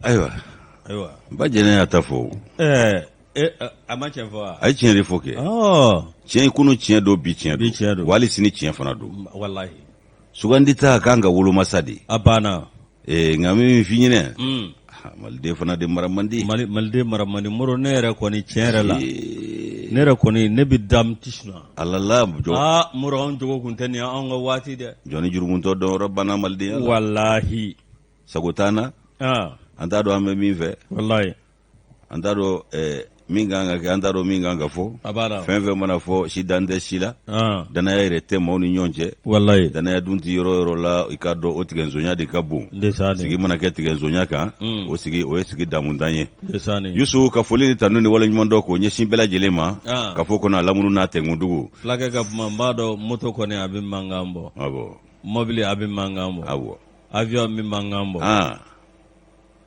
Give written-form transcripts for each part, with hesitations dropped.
Ayiwa ayiwa ba jɛnɛ y'a ta fɔ ɛɛ a ma tiɲɛ fɔ wa a ye tiɲɛ de fɔ kɛ tiɲɛ ye kunun tiɲɛ don bi tiɲɛ bi tiɲɛ don wa hali sini tiɲɛ fana don walahi sugandi ta kan ka woloma sa de a banna ee nka min f'i ɲɛnɛ maliden fana de mara man di maliden mara man di moro ne yɛrɛ kɔni tiɲɛ yɛrɛ la ne yɛrɛ kɔni ne bɛ da ti sunɔgɔ ala la jɔ aa moro anw jogo kun tɛ nin ye anw ka waati dɛ jɔn ni jurumutɔ dɔnyɔrɔ banna malidenya la walahi sago t'an na an t'a dɔn an bɛ min fɛ walayi an t'a dɔn min kan ka kɛ an t'a dɔn min kan ka fɔ fɛn fɛn mana fɔ si dan tɛ si la danaya yɛrɛ tɛ maaw ni ɲɔgɔn cɛ walayi danaya dun tɛ yɔrɔ yɔrɔ la i k'a dɔn o tigɛnsonya de ka bon sigi mana kɛ tigɛnsonya kan o sigi o ye sigi damuntan ye Yusu ka foli ni tanu ni waleɲuman dɔn k'o ɲɛsin bɛɛ lajɛlen ma kafo kɔnɔ a lamunu n'a tɛnkundugu fulakɛ ka kuma n b'a dɔn moto kɔni a bɛ mankan bɔ mɔbili a bɛ mankan bɔ avion bɛ mankan bɔ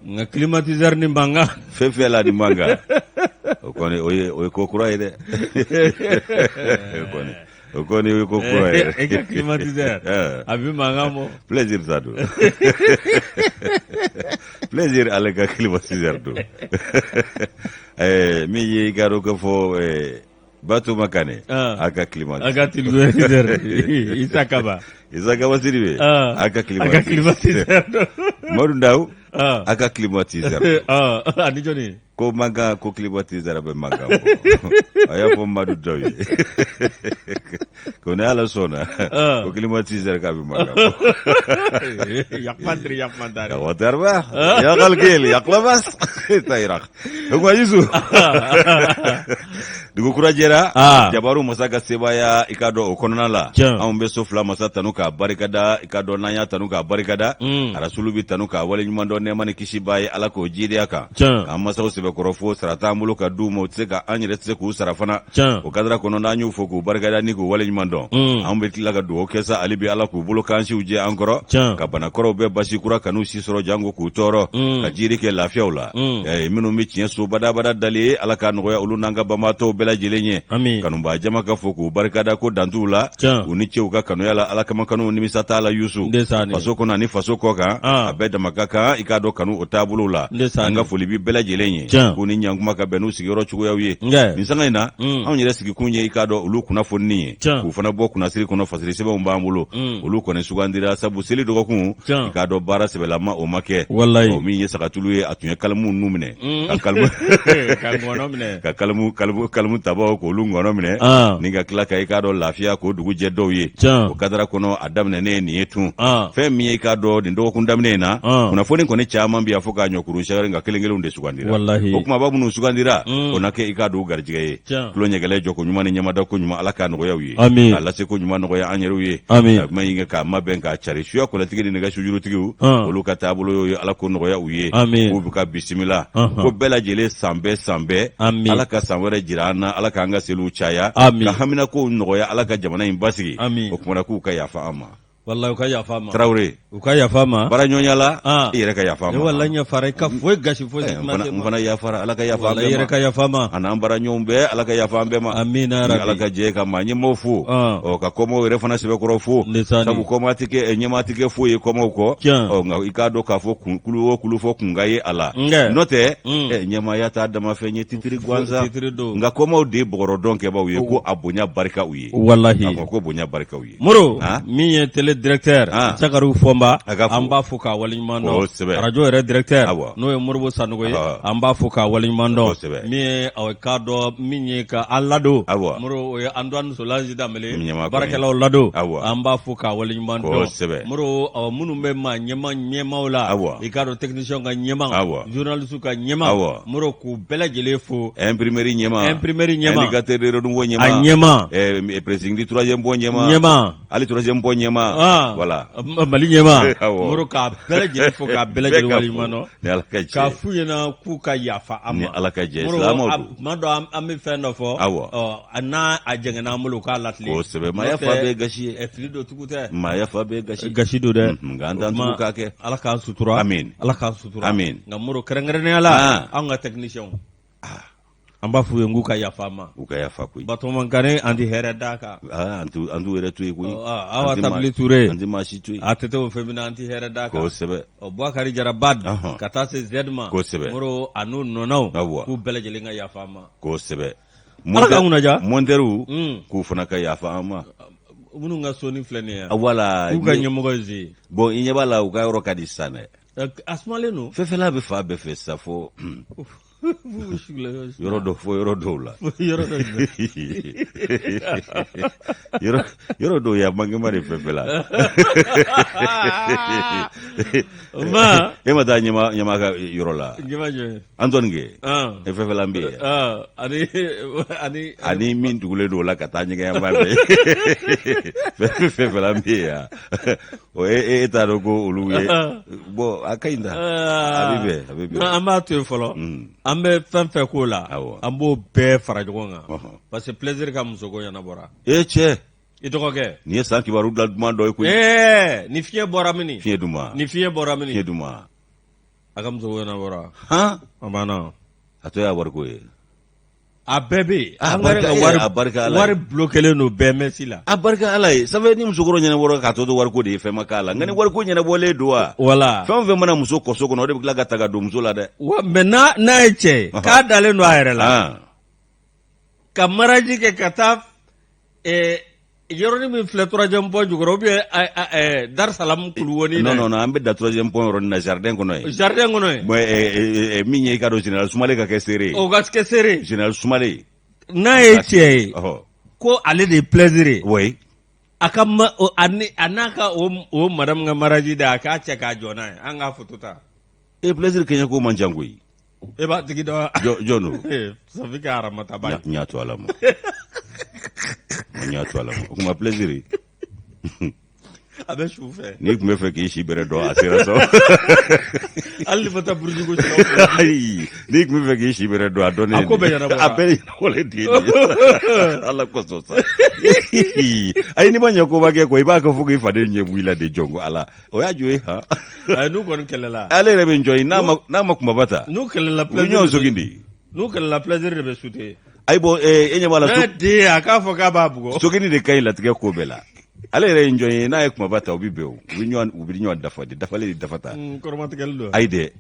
nka climatiseur ni mankan fɛn fɛn la ni mankan o kɔni o ye o ye ko kura ye dɛ o kɔni o kɔni o ye ko kura ye e ka climatiseur a bɛ mankan bɔ plaisir ta don plaisir ale ka climatiseur don min ye i k'a dɔn k'a fɔ Batoma Kane a ka climat a ka climatiseur Isa Kaba Isa Kaba Sidibe a ka a ka climatiseur Madu Ndaw a ka climatiseur ani jɔni ko mankan ko climatiseur bɛ mankan bɔ a y'a fɔ Madu Ndaw ye ko ni Ala sɔnna ko climatiseur k'a bɛ mankan bɔ yakmandiri yakmandari ya ya galgel ya klabas tayrak o kuma Yusu dugu kura jɛra jabaru masa ka sebaaya i k'a dɔn o kɔnɔna la anw bɛ so fila masa tanu k'a barikada i k'a dɔn n'an y'a tanu k'a barikada arasulu bɛ tanu k'a waleɲuman dɔn nɛɛma ni kisi b'a ye ala k'o jiidi a kan k'an masaw sɛbɛkɔrɔ fo sara t'an bolo ka d'u ma u tɛ se ka an yɛrɛ tɛ se k'u sara fana o kadara kɔnɔ n'an y'u fo k'u barikada ni k'u waleɲuman dɔn anw bɛ tila ka dugawu kɛ sa hali bi ala k'u bolo k'an siw jɛ an kɔrɔ ka banakɔrɔw bɛɛ basi kura kan'u si sɔrɔ janko k'u tɔɔrɔ ka jiidi kɛ lafiyaw la minnu bɛ tiɲɛ so badabada dali ye ala k'a nɔgɔya olu n'an ka banbaatɔw bɛɛ lajɛlen ye kanubaa jama ka fo k'u barikada ko dan t'u la u ni ce u ka kanuya la ala kama kanu nimisa t'a la yusu faso kɔnɔ ani faso kɔ kan a bɛɛ dama ka kan i k'a dɔn kanu o taabolo la an ka foli bi bɛɛ lajɛlen ye k'u ni ɲankuma ka bɛn n'u sigiyɔrɔ cogoyaw ye nin sanga in na anw yɛrɛ sigikun ye i k'a dɔn olu kunnafonini ye k'u fana bɔ kunnasiri kɔnɔ fasiri sɛbɛnw b'an bolo olu kɔni sugandira sabu seli dɔgɔkun i k'a dɔn baara sɛbɛlama o ma kɛ walayi o min ye sagatulu ye a tun ye kalimu nu minɛ ka kalimu ka ngɔnɔ minɛ ka kalimu kalimu kalimu tabaw k'olu ngɔnɔ minɛ ni ka tila ka i k'a dɔn lafiya k'o dugu jɛ dɔw ye o kadara kɔnɔ a daminɛnen nin ye tun fɛn min ye i k'a dɔn nin dɔgɔkun daminɛ in na kunnafoni kɔni caman bɛ yan fo k'a ɲɔkurun sɛgɛrɛ nka kelen kelenw de sugandira walahi o kumaba minnu sugandira o na kɛ i k'a dɔn u garijɛgɛ ye tulo ɲɛgɛlɛ jɔko ɲuman ni ɲɛmada ko ɲuman ala k'a nɔgɔya u ye Amin. K'a lase ko ɲuman nɔgɔya an yɛrɛw ye Amin. ka kuma in kɛ k'a mabɛn k'a cari suya kɔlɛtigi ni nɛgɛ sujurutigiw olu ka taabolo y'o ye ala k'o nɔgɔya u ye Amin. k'u bɛ ka bisimila ko bɛɛ lajɛlen san bɛɛ san bɛɛ Amin. ala ka san wɛrɛ jira an na ala k'an ka seliw caya Amin. ka haminakow nɔgɔya ala ka jamana in basigi Amin. o kumana k'u ka yafa an ma Walahi u ka yafa ma. Tarawele. U ka yafa ma. Baaraɲɔgɔnya la. I yɛrɛ ka yafa ma. Walahi n yafara i ka foyi gasi foyi eh, n fana yafara Ala ka yafa an bɛɛ ma. Walahi i yɛrɛ ka yafa ma. A n'an baaraɲɔgɔnw bɛɛ Ala ka yafa an bɛɛ ma. Amina yarabi. Ala ka jɛ ka maa ɲɛmaaw fo. Ɔ ka kɔmaw yɛrɛ fana sɛbɛkɔrɔ fo. Sabu kɔma tɛ kɛ eh, ɲɛmaa tɛ kɛ foyi ye kɔmaw kɔ. Ɔ nka i k'a dɔn k'a fɔ kun kulu o kulu fɔ kun ka ye a la. N'o tɛ eh, ɲɛmaaya t'a damafɛn ye titiri gansan. Nka kɔmaw de ye bɔgɔrɔdɔn kɛbaaw ye ko a bonya barika u ye. Walahi. A ko bonya barika u ye. Moro min ye télé directeur Sakari Fɔnba an b'a fo k'a waleɲuman dɔn arajo yɛrɛ directeur n'o ye Moribo Sanogo ye an b'a fo k'a waleɲuman dɔn min ye aw k'a dɔn min ye ka an ladon Moro o ye Antoine Solange Danbele baarakɛlaw ladon an b'a fo k'a waleɲuman dɔn Moro minnu bɛ maa ɲɛma ɲɛmaw la i k'a dɔn technicien ka ɲɛma journaliste ka ɲɛma Moro k'u bɛɛ lajɛlen fo imprimerie ɲɛma imprimerie ɲɛma indicateur de renouveau ɲɛma a ɲɛma pressing du troisième pont ɲɛma ɲɛma hali troisième pont ɲɛma ah, voilà Mali ɲɛma Moro k'a bɛɛ lajɛlen fo k'a bɛɛ lajɛlen waleɲuman dɔn ni Ala ka jɛ k'a f'u ɲɛna k'u ka yafa an ma ni Ala ka jɛ Moro silamɛw don tuma dɔ an bɛ fɛn dɔ fɔ awɔ ɔ n'a a jɛngɛnna an bolo u k'a latilen kosɛbɛ maa yafa bɛɛ gasi ye fili don tugu tɛ maa yafa bɛɛ gasi gasi don dɛ nka an t'an tugu k'a kɛ Ala k'an sutura amin Ala k'an sutura amin nka Moro kɛrɛnkɛrɛnnenya la Ah. anw ka technicien ah. An b'a f'u ye k'u ka yafa an ma. U ka yafa koyi. Batɔma Kane an tɛ hɛrɛ d'a kan. Aa an t'u yɛrɛ to yen koyi. Awa Tabili Ture. An tɛ maa si to yen. ATT o fɛn min an tɛ hɛrɛ d'a kan. Kosɛbɛ. Ɔ Bubakari Jara Bad. Ka taa se Z ma. Kosɛbɛ. Moro a n'u nɔnaw. Awɔ. K'u bɛɛ lajɛlen ka yafa an ma. Kosɛbɛ. Ala k'an kunna diya. Montɛriw. K'u fana ka yafa an ma. Minnu ka soni filɛ nin ye. Wala. K'u ka ɲɛmɔgɔ ye ze. Bon i ɲɛ b'a la u ka yɔrɔ ka di sisan dɛ. A sumalen don. Fɛfɛla bɛ fan bɛɛ fɛ sisan fo. Yɔrɔ dɔ fo yɔrɔ dɔw la. Yɔrɔ dɔ yɔrɔ dɔw ya mangema de fɛfɛla. Ma. E ma taa ɲɛma ɲɛma ka yɔrɔ la. Ɲɛma jumɛn? Antoine kɛ. E fɛfɛla bɛ yen. Ani ani ani min tugulen don o la ka taa ɲɛgɛn yan fan fɛ. Fɛfɛla bɛ yen yan. O e t'a dɔn ko olu ye bon a ka ɲi da a bɛ bɛn a bɛ bɛn. An b'a to yen fɔlɔ an bɛ fɛn fɛn k'o la an b'o bɛɛ fara ɲɔgɔn kan parce que Plaisir ka musoko ɲɛnabɔra. E cɛ. I dɔgɔkɛ. Nin ye san kibaru da duman dɔ ye koyi. Ɛɛ ni fiɲɛ bɔra mini. Fiɲɛ duman. Ni fiɲɛ bɔra mini. Fiɲɛ duman. A ka musoko ɲɛnabɔra. Han. A banna. A tɔ y'a wariko ye. A bɛɛ bɛ yen. A barika ka a barika Ala ye. Wari bloquélen don BMS la. A barika Ala ye. Ça fait ni musokɔrɔ ɲɛnabɔra k'a tɔ to wariko de ye fɛn ma k'a la. Nka ni wariko ɲɛnabɔlen don wa? Voilà. Fɛn o fɛn mana muso kɔ so kɔnɔ o de bɛ tila ka ta ka don muso la dɛ. Wa mais n'a n'a ye cɛ ye. K'a dalen don a yɛrɛ la. Ka mariage kɛ ka taa ɛɛ yɔrɔnin min filɛ troisième pont jukɔrɔ ou bien Dar Salam kuluwonin non non non an bɛ da troisième pont yɔrɔnin na jardin kɔnɔ yen. Jardin kɔnɔ yen. Bon min ye i ka dɔn général Sumale ka kɛ seere ye. O ka kɛ seere ye. Général Sumale. N'a ye cɛ ye. Ko ale de ye Plaisir ye. Oui. A ka ma a n'a ka o madame ka mariage da a k'a cɛ k'a jɔ n'a ye an k'a photo ta. E Plaisir kɛɲɛko man jan koyi. E b'a tigi dɔn wa? Jɔn don? Safi ka aramataba ye. N y'a to Ala ma. N y'a to Ala ma. O kuma Plaisir. A bɛ su fɛ. N'i tun bɛ fɛ k'i si bɛrɛ dɔn a sera sa. Hali ni ma taa buruju ko Ayi n'i tun bɛ fɛ k'i si bɛrɛ dɔn a dɔnnen. A ko bɛɛ ɲɛnabɔra. A bɛɛ ɲɛnabɔlen de ye nin ye. Ala kosɔn sa. Ayi n'i ma ɲɛ koba kɛ kɔ i b'a kɛ fo k'i faden ɲɛ bɔ i la de jɔn ko Ala. O y'a jɔ ye han. Ayi n'u kɔni kɛlɛla. Ale yɛrɛ bɛ n jɔ ye n'a ma n'a ma kunbaba ta. N'u kɛlɛla U bɛ ɲɔgɔn sogin de. N'u kɛlɛla Plaisir de bɛ sauter. Ayi bon e ɲɛ b'a la. N'a den a k'a fɔ k'a b'a bugɔ. Sogini de ka ɲi latigɛ ko bɛɛ la. Ale yɛrɛ ye jɔn ye n'a ye kunbaba ta u bɛ bɛn o u bɛ ɲɔgɔn u bɛ ɲɔgɔn dafa de dafalen de dafa ta. Kɔrɔmatigɛli don. Ayi dɛ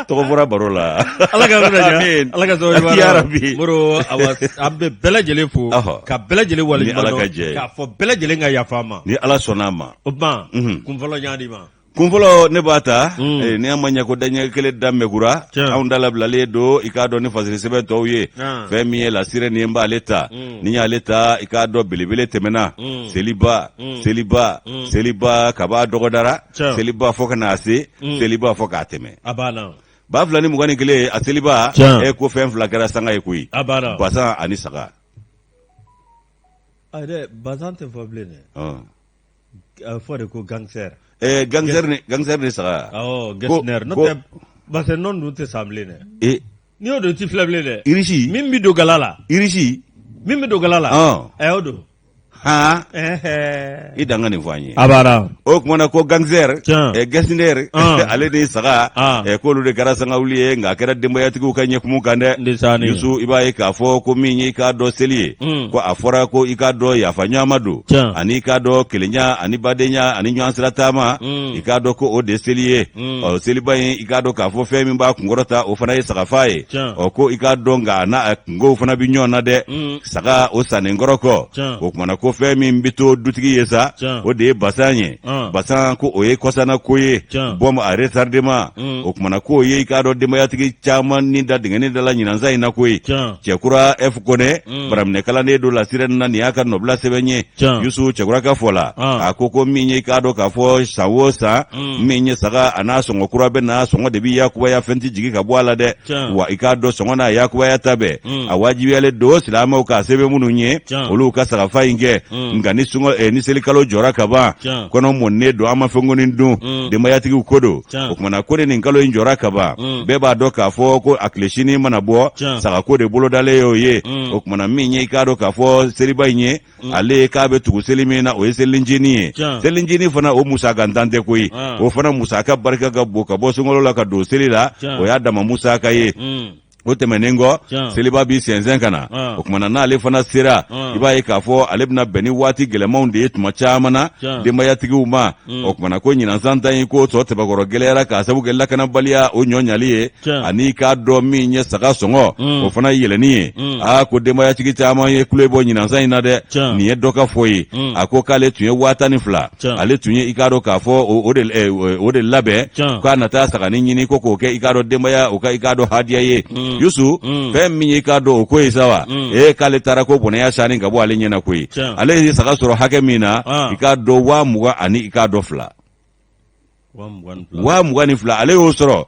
tɔgɔ fɔra baro la. Ala ka kunna diya. Ala ka sababu ɲuman Ya Rabi. Moro awa an bɛ bɛɛ lajɛlen fo. Ka bɛɛ lajɛlen waleɲuman Ni Ala ka jɛ ye. K'a fɔ bɛɛ lajɛlen ka yafa an ma. Ni Ala sɔnna a ma. O tuma kun fɔlɔ ɲa di ma. Kunfɔlɔ ne b'a ta eh, ni an ma ɲɛ ko daɲɛ kelen da mɛkura anw da labilalen don i k'a dɔn ni fasiri sɛbɛn tɔw ye fɛn min ye La Sirène ye n b'ale ta ni y'ale ta i k'a dɔn belebele tɛmɛna seliba seliba seliba kab'a dɔgɔdara seliba fo ka n'a se seliba fo k'a tɛmɛ 2021 a seliba e ko fɛn fila kɛra sanga ye koyi basan ani saga basan tɛ fɔ bilen dɛ A fɔ de ko gangster. Eh, gangster ni gangster ni saga. Awɔ, gangster. N'o tɛ parce que nɔ ninnu tɛ san bilen dɛ. Eh. N'i y'o don i ti filɛ bilen dɛ. Irisi. Min bɛ don gala la. Irisi. Min bɛ don gala la. Ɔn. Ɛ o don. Han. I dan ka nin fɔ an ye. A banna. O tuma na ko gangster. Tiɲɛ. Eh, gangster. Ale ni saga. Eh, k'olu de kɛra sangawuli ye nka a kɛra denbayatigiw ka ɲɛkumu kan dɛ. Ndesaani. Yusu i b'a ye k'a fɔ ko min ye i k'a dɔn seli ye. Ko a fɔra ko i k'a dɔn yafa ɲɔgɔnma don. Tiɲɛ. Ani i k'a dɔn kelenya ani badenya ani ɲɔgɔn sira taama. I k'a dɔn ko o de seli ye. Ɔ seliba in i k'a dɔn k'a fɔ fɛn min b'a kunkɔrɔta o fana ye sagafa ye. Tiɲɛ. Ɔ ko i k'a dɔn nka a n'a a kunkow fana bɛ ɲɔgɔn na dɛ. Saga o sannen kɔrɔ kɔ. Tiɲɛ. O kumana ko fɛn min bɛ to dutigi ye sa. Tiɲɛ. O de ye basan ye. Basan ko o ye kɔsana ko ye. Tiɲɛ. Bombe à retardement. O kumana k'o ye i k'a dɔn denbayatigi caman ni da dingɛnin da la ɲinansa in na koyi. Tiɲɛ. Cɛkura F Kɔnɛ baraminɛ kalanden don La Sirène na nin y'a ka nɔbila sɛbɛn ye. Tiɲɛ. Yusu Cɛkura ka fɔ la. Ah. A ko ko min ye i k'a dɔn k'a fɔ san o san. Min ye saga a n'a sɔngɔ kura bɛ na sɔngɔ de bɛ yakubaya fɛn tɛ jigin ka bɔ a la dɛ. Tiɲɛ. Wa i k'a dɔn sɔngɔ n'a yakubaya ta bɛɛ. A wajibiyalen don silamɛw k'a se bɛ minnu ye. Tiɲɛ. Olu ka sagafa in kɛ. Nka ni sunko ni selikalo jɔra ka ban. Tiɲɛ. Kɔnɔ mɔnnen don an ma fɛn kɔni dun. Denbayatigiw ko don. Tiɲɛ. O kumana ko ni nin kalo in jɔra ka ban. Bɛɛ b'a dɔn k'a fɔ ko a tile sini mana bɔ. Tiɲɛ. Sagako de bolodalen y'o ye. O kumana min ye i k'a dɔn k'a fɔ seliba in ye. Ale k'a bɛ tugu seli min na o ye selincinin ye. Tiɲɛ. Selincinin fana o musakantan tɛ koyi. Ah. O fana musaka barika ka bon ka bɔ sunkalo la ka don seli la. Tiɲɛ. O y'a dama musaka ye. O tɛmɛnen kɔ, seliba b'i sɛnsɛn ka na. O tuma na, n'ale fana sera, i b'a ye k'a fɔ ale bɛna bɛn ni waati gɛlɛmanw de ye tuma caman na denbayatigiw ma. O tuma na, ko ɲinansan ta in, ko tɔ tɛbɛkɔrɔ gɛlɛyara k'a sabu kɛ lakanabaliya o ɲɔ ɲali ye, ani k'a dɔn min ye saga sɔngɔ o fana yɛlɛnni ye. Aa, ko denbayatigi caman ye kule bɔ ɲinansan in na dɛ. Nin ye dɔ ka fɔ ye. A ko k'ale tun ye 12,000, ale tun ye i k'a dɔn k'a fɔ o de labɛn k'a na taa saganin ɲini ko k'o kɛ i k'a dɔn denbaya o ka i k'a dɔn hadiya ye. Yusu, fɛn min ye i k'a dɔn o ko ye sa wa, ee, k'ale taara ko bɔnɛya sani ka bɔ ale ɲɛna koyi. Ale ye saga sɔrɔ hakɛ min na, i k'a dɔn 22,000 i k'a dɔn fila, 22,000 ale y'o sɔrɔ.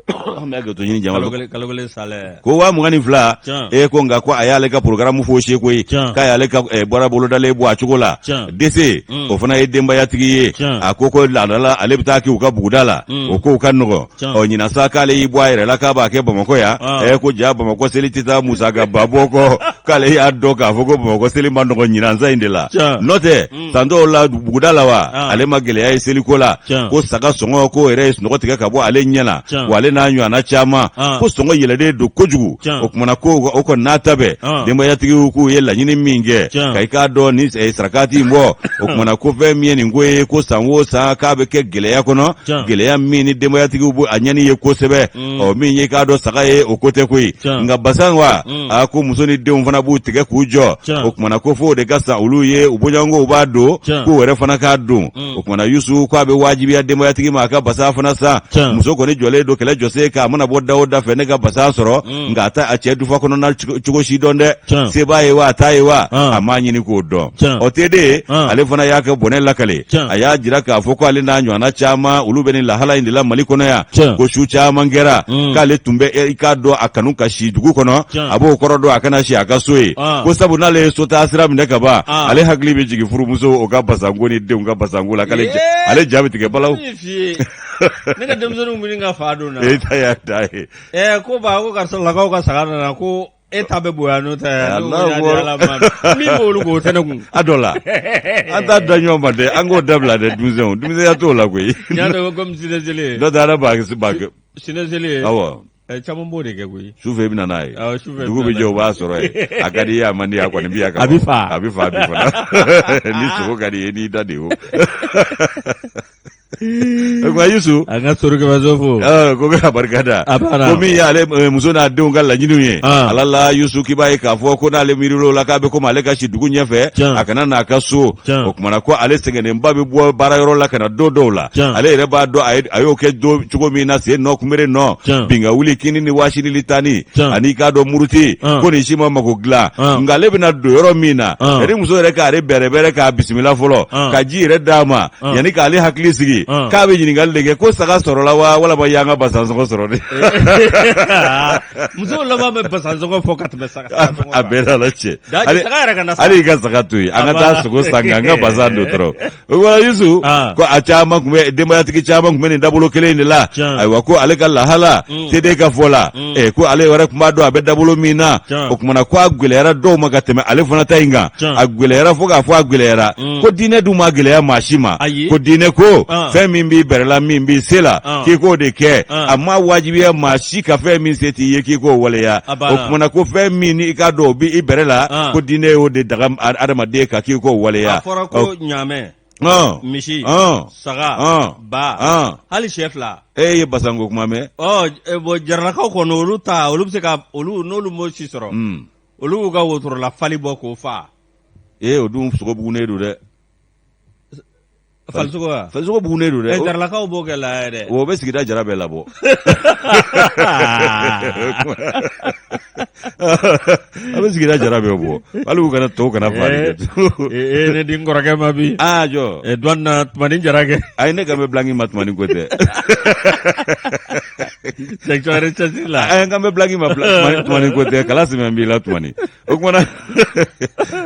An bɛ hakɛto ɲini jama ko 22,000. E ko nka ko a y'ale ka programme faussé koyi, k'a y'ale ka baara bolodalen bɔ a cogo la. Dese, o fana ye denbayatigi ye. A ko ko laada la, ale bɛ taa kɛ u ka buguda la, o kow ka nɔgɔn. Ɔ, ɲinan sa, k'ale y'i bɔ a yɛrɛ la k'a b'a kɛ Bamakɔ yan. Ɛ, ko ja Bamakɔ seli tɛ taa musakaba bɔ kɔ, k'ale y'a dɔn k'a fɔ ko Bamakɔ seli man nɔgɔn ɲinan sa in de la. N'o tɛ, san dɔw la buguda la wa, ale ma gɛlɛya ye seliko la. Ko saga sɔngɔ ko yɛrɛ ye sunɔgɔ tigɛ ka bɔ ale ɲɛ na wa, ale n'a ɲɔgɔnna caman, ko sɔngɔ yɛlɛlen don kojugu. O kumana ko o kɔni n'a ta bɛɛ, denbayatigiw k'u ye laɲini min kɛ ka i k'a dɔn ni sarakati in bɔ, o kumana ko fɛn min ye nin ko ye, ko san o san k'a bɛ kɛ gɛlɛya kɔnɔ, gɛlɛya min ni denbayatigiw bɛ a ɲɛni ye kosɛbɛ. Ɔ, min ye k'a dɔn saga ye, o ko tɛ koyi, nka basan wa, a ko muso ni denw fana b'u tigɛ k'u jɔ. O kumana ko fo o de ka san olu ye, u bɔɲɔgɔnkow b'a don, k'u yɛrɛ fana k'a don. O kumana Yusu, k'a bɛ wajibiya denbayatigi ma a ka basan fana san. Muso kɔni jɔlen don kɛlɛ jɔsen k'a mana bɔ da o da fɛ, ne ka basan sɔrɔ, nka a t'a a cɛ dufa kɔnɔna cogo si dɔn dɛ. Se b'a ye wa, a t'a ye wa, a m'a ɲini k'o dɔn. Ɔ, teden, ale fana y'a ka bɔnɛ lakale. A y'a jira k'a fɔ ko ale n'a ɲɔgɔnna caman, olu bɛ nin lahala in de la Mali kɔnɔ yan. Ko su caman kɛra k'ale tun bɛ i k'a dɔn a kanu ka si dugu kɔnɔ, a b'o kɔrɔ dɔn a kana si a ka so ye, ko sabu n'ale ye sotaa sira minɛ ka ban, ale hakili bɛ jigin furumuso o ka basanko ni denw ka basanko la, k'ale ale ja bɛ tigɛ balawu. Ne ka denmisɛnninw bɛ ka fa don na. E ta y'a da ye. Ɛ, ko ba, ko karisa lakaw ka saga nana, ko e ta bɛ bonya n'o ta ye. Min b'olu k'o tɛ ne kun. A dɔ la, an t'a da ɲɔgɔn ma dɛ, an k'o dabila dɛ, denmisɛnw, denmisɛnya t'o la koyi. N y'a dɔn komi sinɛseli ye. Dɔ taara ba ba. Sinɛseli ye. Awɔ. Caman b'o de kɛ koyi. Sufɛ i bɛ na n'a ye. Dugu bɛ jɛ, o b'a sɔrɔ yen. A ka di i ye, a man di a kɔni bi yan. A bɛ fa. A bɛ fa bi fana. Ni sogo ka di i ye, n'i da de o. O Yusu, an ka sori kɛmɛso fo ko ka barika da, ko min y'ale muso n'a denw ka laɲiniw ye, ala la Yusu, k'i b'a ye k'a fɔ ko n'ale miiril'o la, k'a bɛ komi ale ka si dugu ɲɛfɛ, a kana n'a ka so. O kumana ko ale sɛgɛnnenba bɛ bɔ baarayɔrɔ la ka na don dɔw la, ale yɛrɛ b'a dɔn a y'o kɛ cogo min na, sen nɔ kunbere nɔ bin ka wuli kini ni waasili litani ani k'a dɔn muruti, ko nin si ma mako dilan. Nka ale bɛna don yɔrɔ min na, yɛrɛ muso yɛrɛ k'ale bɛrɛbɛrɛ k'a bisimila fɔlɔ ka ji yɛrɛ d'a ma, yanni k'ale hakili sigi, k'a bɛ ɲininkali de kɛ ko saga sɔrɔla wa, walama y'an ka basansɔngɔ sɔrɔ de. Musow laban bɛ basansɔngɔ fɔ ka tɛmɛ saga. A bɛɛ n'Ala cɛ, hali i ka saga to yen, an ka taa sogo san an ka basan don dɔrɔn. O wala Yusu, ko a caman tun bɛ, denbayatigi caman tun bɛ nin dabolo kelen in de la. Ayiwa, ko ale ka lahala teden ka fɔ la, ko ale yɛrɛ tun b'a dɔn a bɛ dabolo min na. O kumana ko a gɛlɛyara dɔw ma ka tɛmɛ ale fana ta in kan. A gɛlɛyara fo k'a fɔ a gɛlɛyara. Ko diinɛ dun ma gɛlɛya maa si ma. Ko diinɛ ko fɛn min b'i bɛrɛ la, min b'i se la, k'i k'o de kɛ. A ma wajibiya maa si ka fɛn min se t'i ye, k'i k'o waleya. O kumana ko fɛn min ni i k'a dɔn o b'i bɛrɛ la, ko diinɛ y'o de daga adamaden kan k'i k'o waleya. A fɔra ko ɲaamɛ, misi, saga, ba, hali sɛ fila. E ye basanko kuma mɛn. Ɔ bon, jaralakaw kɔni, olu ta, olu bɛ se ka olu n'olu m'o si sɔrɔ, olu b'u ka wotorola fali bɔ k'o faa. Ee, o dun sogo bugunnen don dɛ. Falisogo wa? Falisogo bugunnen don dɛ. Jaralakaw b'o kɛ la yɛrɛ. O bɛ sigida jara bɛɛ labɔ. A bɛ sigida jara bɛɛ bɔ. Hali u kana tɔw kana fa. Ee, ne di n kɔrɔkɛ ma bi. Aa jɔ. Douane na Tumani Jara kɛ. Ayi, ne kan bɛ blague ma, Tumani ko tɛ. Section recherche la. Ayi, n kan bɛ blague ma, Tumani ko tɛ. Kala sɛmɛ b'i la Tumani. O kumana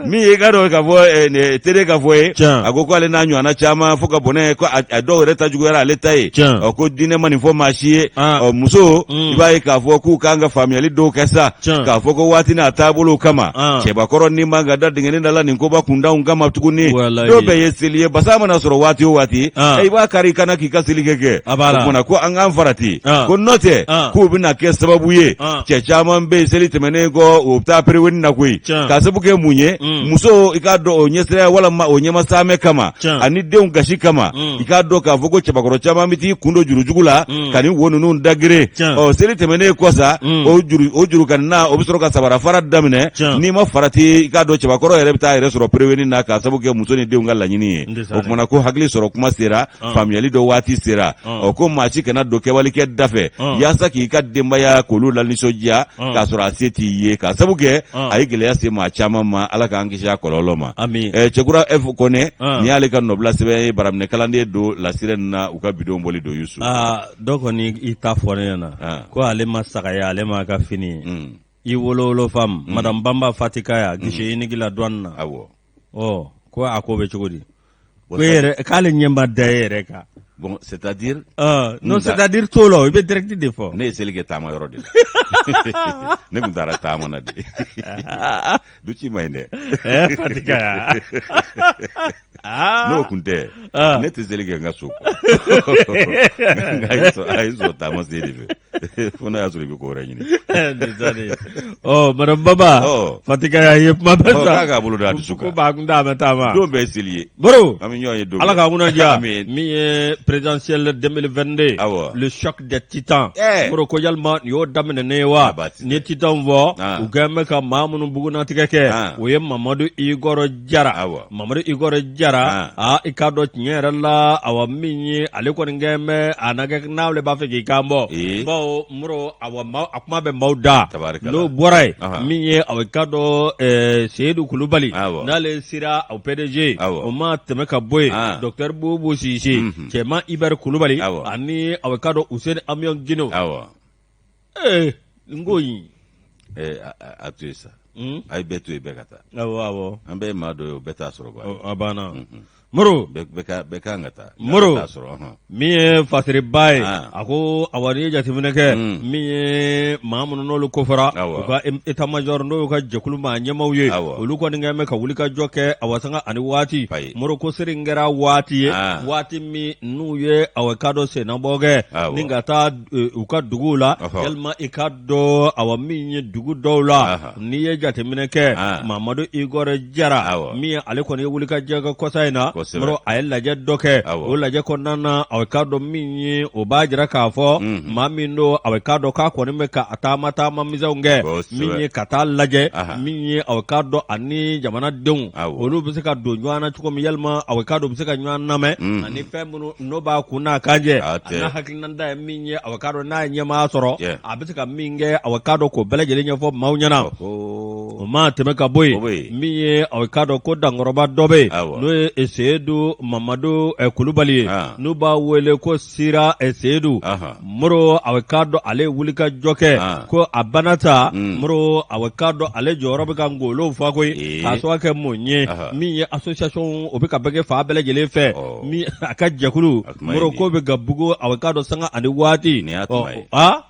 min ye i k'a dɔn k'a fɔ tere ka fɔ ye, a ko k'ale n'a ɲɔgɔnna caman fo ka bɔnɛ, ko a dɔw yɛrɛ ta juguyara ale ta ye. Ɔ, ko diinɛ ma nin fɔ maa si ye. Ɔ, muso, i b'a ye k'a fɔ k'u kan ka faamuyali dɔw kɛ sa, k'a fɔ ko waati n'a taabolow kama, cɛbakɔrɔ ni man ka da dingɛnin da la nin koba kuntanw kama tuguni. Dɔw bɛɛ ye seli ye, basa mana sɔrɔ waati o waati, i b'a kari i kana k'i ka seli kɛ. O kumana ko an k'an farati ko n'o n'o tɛ k'u bɛna kɛ sababu ye cɛ caman bɛ yen seli tɛmɛnen kɔ o bɛ taa pereweni na koyi k'a sabu kɛ mun ye muso i k'a dɔn o ɲɛsiranya walama o ɲɛmasaamɛ kama ani denw gasi kama i k'a dɔn k'a fɔ ko cɛbakɔrɔ caman bɛ t'i kun don jurujugu la ka nin wo ninnu dagere ɔ seli tɛmɛnen kɔ sa o juru o juru ka na o bɛ sɔrɔ ka sabara fara daminɛ n'i ma farati i k'a dɔn cɛbakɔrɔ yɛrɛ bɛ taa yɛrɛ sɔrɔ pereweni na k'a sabu kɛ muso ni denw ka laɲini ye o kumana ko hakili sɔrɔ kuma sera faamuyali dɔ waati sera ɔ ko maa si kana don kɛwalikɛ da fɛ yaasa k'i ka denbaya k'olu lanisɔndiya k'a sɔrɔ a se t'i ye k'a sabu kɛ a ye gɛlɛya se maa caman ma. Ala k'an kisi a kɔlɔlɔ ma. Cɛkura F Kɔnɛ, nin y'ale ka nɔbila sɛbɛn ye. Baraminɛ kalanden don lasirɛ na u ka bidon bɔli don Yusu. Dɔ kɔni i ta fɔ ne ɲɛna ko ale ma saga ye, ale ma ka fini ye. I wolo faamu, madame Banba Fatikaya guichet unique la douane na. Awɔ. Ɔ ko a ko bɛ cogo di? Ko e yɛrɛ k'ale ɲɛ ma da e yɛrɛ kan. Bon, c'est à dire non, c'est à dire t'o la, i bɛ direct de fɔ. Ne ye seli kɛ taama yɔrɔ de la. Ne tun taara taama na de. Du ci ma ɲi dɛ. Fatikaya. N'o kun tɛ, ne tɛ seli kɛ n ka so. Nka a ye sɔrɔ taama sen de fɛ, fo n'a y'a sɔrɔ i bɛ ko wɛrɛ ɲini. Ɔ madame Baba Fatikaya ye kuma bɛɛ sa. K'a k'a bolo da a dusu kan. Ko ba kun t'a bɛ taama. Don bɛɛ ye seli ye. Baro. An bɛ ɲɔgɔn ye don. Ala k'an kunna diya. Min ye présidentielle 2022. Awɔ. Le choc des titans. Baro ko yalima nin y'o daminɛnen ye wa? Ni ye titans fɔ. U kɛlen bɛ ka maa minnu bugunnatigɛ kɛ. O ye Mamadu Igɔrɔ Jara. Awɔ. Mamadu Igɔrɔ Jara. Aa i k'a dɔn tiɲɛ yɛrɛ la, awa min ye ale kɔni kɛlen bɛ a na kɛ n'ale b'a fɛ k'i kan bɔ. Bawo Moro, awa a kuma bɛ maaw da. N'o bɔra yen, min ye awa i k'a dɔn Seyidu Kulubali n'ale sera au PDG, o ma tɛmɛ ka bɔ yen, docteur Bubu Sise, Cɛma Ibɛri Kulubali ani awa i k'a dɔn Useni Amiɔn Gindo. Ee n ko in a to yen sa. A ye bɛɛ to yen, bɛɛ ka taa. Awɔ. An bɛɛ ye maa dɔ ye, o bɛɛ t'a sɔrɔ ba. A banna. Moro, bɛɛ kan ka taa. Moro, min ye fasiriba ye, a ko awa n'i ye jateminɛ kɛ, min ye maa minnu n'olu kofɔra u ka état major, n'o y'u ka jɛkulu maa ɲɛmaaw ye, olu kɔni kɛlen bɛ ka wulikajɔ kɛ awa sanga ani waati. Moro ko seri in kɛra waati ye, waati min n'u ye awa k'a dɔn sennabɔ kɛ ni ka taa u ka duguw la, yalima i k'a dɔn awa min ye dugu dɔw la, n'i ye jateminɛ kɛ, Mamadu Igɔrɛ Jara min ye ale kɔni ye wulikajɔ kɛ kɔsa in na, Moro a ye lajɛ dɔ kɛ. O lajɛ kɔnɔna na, awa k'a dɔn min ye o b'a jira k'a fɔ maa min don, awa k'a dɔn k'a kɔni bɛ ka taama taama misɛnw kɛ, min ye ka taa lajɛ min ye awa k'a dɔn ani jamanadenw olu bɛ se ka don ɲɔgɔn na cogo min, yalima awa k'a dɔn u bɛ se ka ɲɔgɔn lamɛn ani fɛn minnu n'o b'a kun n'a kan jɛ, a n'a hakilinata ye min ye, awa k'a dɔn n'a ye ɲɛmaaya sɔrɔ a bɛ se ka min kɛ, awa k'a dɔn k'o bɛɛ lajɛlen ɲɛfɔ maaw ɲɛna. O ma tɛmɛ ka bɔ yen, min ye awa k'a dɔn ko dankɔrɔba dɔ bɛ yen, n'o ye Seyidu Mamadu Kulubali ye, n'u b'a wele ko Sira Seyidu. Moro awa k'a dɔn ale ye wulikajɔ kɛ ko a bana ta. Moro awa k'a dɔn ale jɔyɔrɔ bɛ ka ngolo fa koyi, k'a sababu kɛ mun ye? Min ye association o bɛ ka bɛɛ kɛ fan bɛɛ lajɛlen fɛ, min a ka jɛkulu Moro ko bɛ ka bugu awa k'a dɔn sanga ani waati. A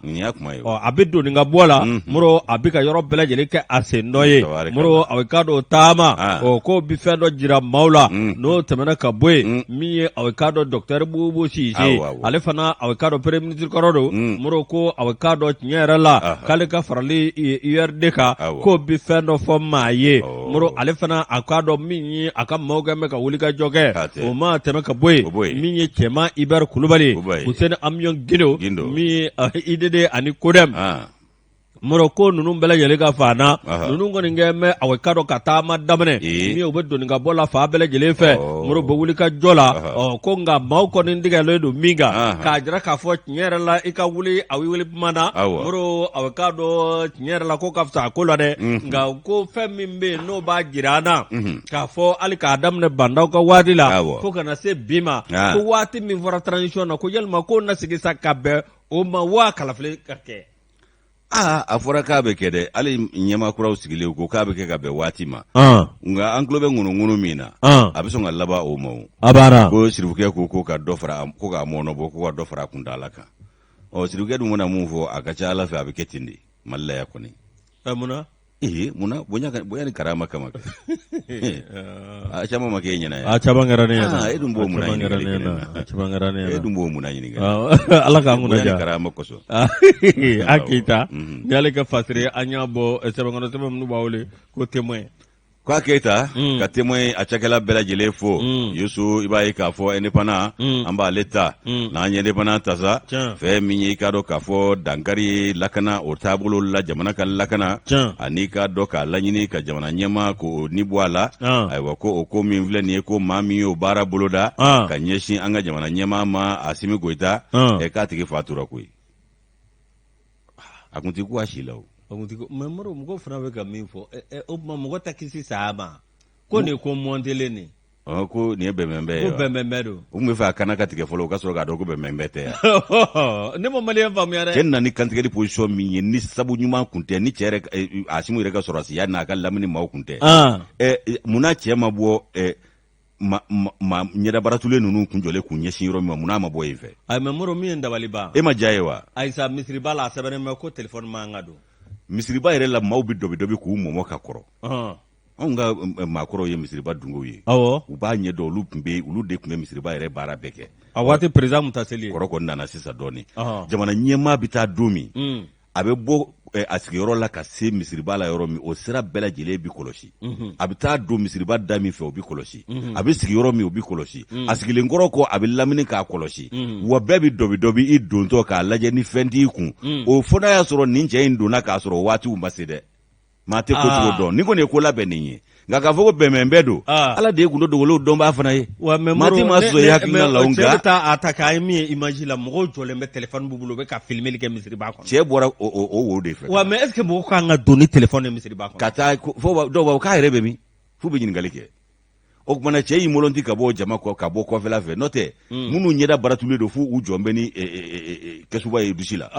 bɛ don ka bɔ la. Moro a bɛ ka yɔrɔ bɛɛ lajɛlen kɛ a sen dɔ ye. Moro awa k'a dɔn taama o ko bɛ fɛn dɔ jira maaw la. N'o tɛmɛna ka bɔ yen, min ye awa k'a dɔn docteur Bubu Sise, ale fana awa k'a dɔn premier ministre kɔrɔ don. Moro ko awa k'a dɔn tiɲɛ yɛrɛ la k'ale ka farali URD kan k'o bɛ fɛn dɔ fɔ maa ye. Moro ale fana a k'a dɔn min ye a ka maaw kɛ bɛ ka wulikajɔ kɛ. O ma tɛmɛ ka bɔ yen, min ye Cɛma Ibɛri Kulubali, Useni Amiɔn Gindo, min ye IDD ani CODEM. Moro ko ninnu bɛɛ lajɛlen ka fan na, ninnu kɔni kɛ bɛ awa k'a dɔn ka taama daminɛ, min ye u bɛ doni ka bɔ la fan bɛɛ lajɛlen fɛ. Moro bɛ wuli ka jɔ la. Ɔ ko nka maaw kɔni tigɛlen don min kan, k'a jira k'a fɔ tiɲɛ yɛrɛ la i ka wuli a wuli kuma na. Moro awa k'a dɔn tiɲɛ yɛrɛ la ko ka fisa a ko la dɛ, nka ko fɛn min bɛ yen n'o b'a jira an na k'a fɔ hali k'a daminɛ Ba Ndaw ka waati la fo ka na se bi ma, ko waati min fɔra transition na, ko yalima k'o na sigi sa ka bɛn o ma wa kalafili ka kɛ? Aa, a fɔra k'a bɛ kɛ dɛ. Hali ɲɛmaa kuraw sigilen ko k'a bɛ kɛ ka bɛn waati ma, nka an tulo bɛ ŋunuŋunu min na, a bɛ sɔn ka laban o ma. O a banna. Ko sirifukɛ ko ka dɔ fara, ko k'a mɔɔnɔbɔ, ko ka dɔ fara a kuntaala kan. Ɔ sirifukɛ dun mana mun fɔ, a ka ca ala fɛ a bɛ kɛ ten de Mali la yan kɔni. Ɛ, munna? Ee munna bonya bonya ni karama kama kɛ a caman ma kɛ e ɲɛna a caman kɛra ne ɲɛna e dun b'o mun ɲininka a caman kɛra ne ɲɛna e dun b'o mun ɲininka ala k'an kunna diya karama kosɔn a Keyita ni y'ale ka fasiri an y'a bɔ sɛbɛnkɔnɔ sɛbɛn minnu b'a wele ko témoin K'a Keyita ka témoin a cakɛla bɛɛ lajɛlen fo Yusu i b'a ye k'a fɔ indépendant an b'ale ta n'an ye indépendant ta sa fɛn min ye i k'a dɔn k'a fɔ dankari ye lakana o taabolo la jamana ka lakana ani k'a dɔn k'a laɲini ka jamana ɲɛmaa k'o ni bɔ a la ayiwa ko o ko min filɛ nin ye ko maa min y'o baara boloda ka ɲɛsin an ka jamana ɲɛmaa ma Asimi Goyita k'a tigi fatura koyi a kun tɛ kun a si la o mais Moro mɔgɔw fana bɛ ka min fɔ o tuma mɔgɔ tɛ kisi saya ma ko nin ko mɔntelen nin ɔ ko nin ye bɛnbɛnbɛn ye ko bɛnbɛnbɛn don u tun bɛ fɛ a kana ka tigɛ fɔlɔ o ka sɔrɔ k'a dɔn ko bɛnbɛnbɛn tɛ yan ne ma maliyɛn faamuya dɛ cɛ nana ni kantigɛli position min ye ni sabu ɲuman kun tɛ ni cɛ yɛrɛ Asimi yɛrɛ ka sɔrɔdasiya n'a ka lamini maaw kun tɛ munna cɛ ma bɔ ma ɲɛdabaratulen ninnu kun jɔlen k'u ɲɛsin yɔrɔ min ma munna a ma bɔ yen fɛ ayi mais Moro min ye n dabali ban e ma diya ye wa ayisa misiriba la a sɛbɛnnen bɛ ko telefɔni man ka don misiriba yɛrɛ la maaw bɛ dɔbi dɔbi k'u mɔmɔ ka kɔrɔ anw ka maakɔrɔw ye misiriba dungew ye awɔ u b'a ɲɛ dɔn olu tun bɛ olu de tun bɛ misiriba yɛrɛ baara bɛɛ kɛ a waati président tun tɛ seli yen kɔrɔ kɔni nana sisan dɔɔnin jamana ɲɛmaa bɛ taa don min a bɛ bɔ eh, a sigiyɔrɔ la ka se misiriba la yɔrɔ min o sira bɛɛ lajɛlen bi kɔlɔsi mhm. a bɛ taa don misiriba da min fɛ o bi kɔlɔsi mhm. a bɛ sigi yɔrɔ min o bi kɔlɔsi mhm. a sigilen kɔrɔ kɔ a bɛ lamini k'a kɔlɔsi wa bɛɛ bɛ dɔbi dɔbi i dontɔ k'a lajɛ ni fɛn t'i kun o fo n'a y'a sɔrɔ nin cɛ in donna k'a sɔrɔ waatiw ma se dɛ maa tɛ ko cogo ah. dɔn nin kɔni ye ko labɛnnen ye nka k'a fɔ ko bɛnbɛnbɛn don ah. ala de ye gundo dogolenw dɔnbaa fana ye maa tɛ maa sɔsɔ i hakilina la nka cɛ bɛ taa a ta k'a ye min ye image la mɔgɔw jɔlen bɛ téléphone b'u bolo u bɛ ka filmeli kɛ misiriba kɔnɔ cɛ bɔra o wo de fɛ wa mais est ce que mɔgɔ kan ka don ni téléphone ye misiriba kɔnɔ ka taa fo dɔw b'a fɔ k'a yɛrɛ bɛ min f'u bɛ ɲininkali kɛ o tuma na cɛ y'i molonti ka bɔ jama kɔ ka bɔ kɔfɛla fɛ n'o tɛ hmm. minnu ɲɛda baratulen don f'u u jɔn bɛ ni kɛsuba ye dusi la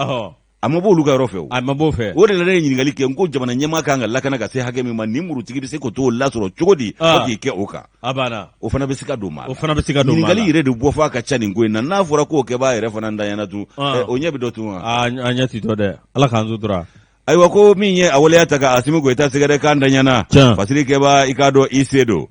a ma bɔ olu ka yɔrɔ fɛ o a ma b'o fɛ o de la ne ye ɲininkali kɛ n ko jamana ɲɛmaa kan ka lakana ka se hakɛ min ma nin murutigi bɛ se k'o t'o lasɔrɔ cogo di fo k'i kɛ o kan a banna o fana bɛ se ka don maa o fana bɛ se ka don maa la ɲininkali yɛrɛ de bɔ f'a ka ca nin ko in na n'a fɔra k'o kɛbaa yɛrɛ fana ntanyana tun o ɲɛ bɛ dɔ tun wa a ɲɛ ti dɔn dɛ ala k'an sutura ayiwa ko min ye a waleya ta ka Asimi Goyita sɛgɛrɛ k'a ntanyana fasiri kɛbaa i k'a dɔn i se don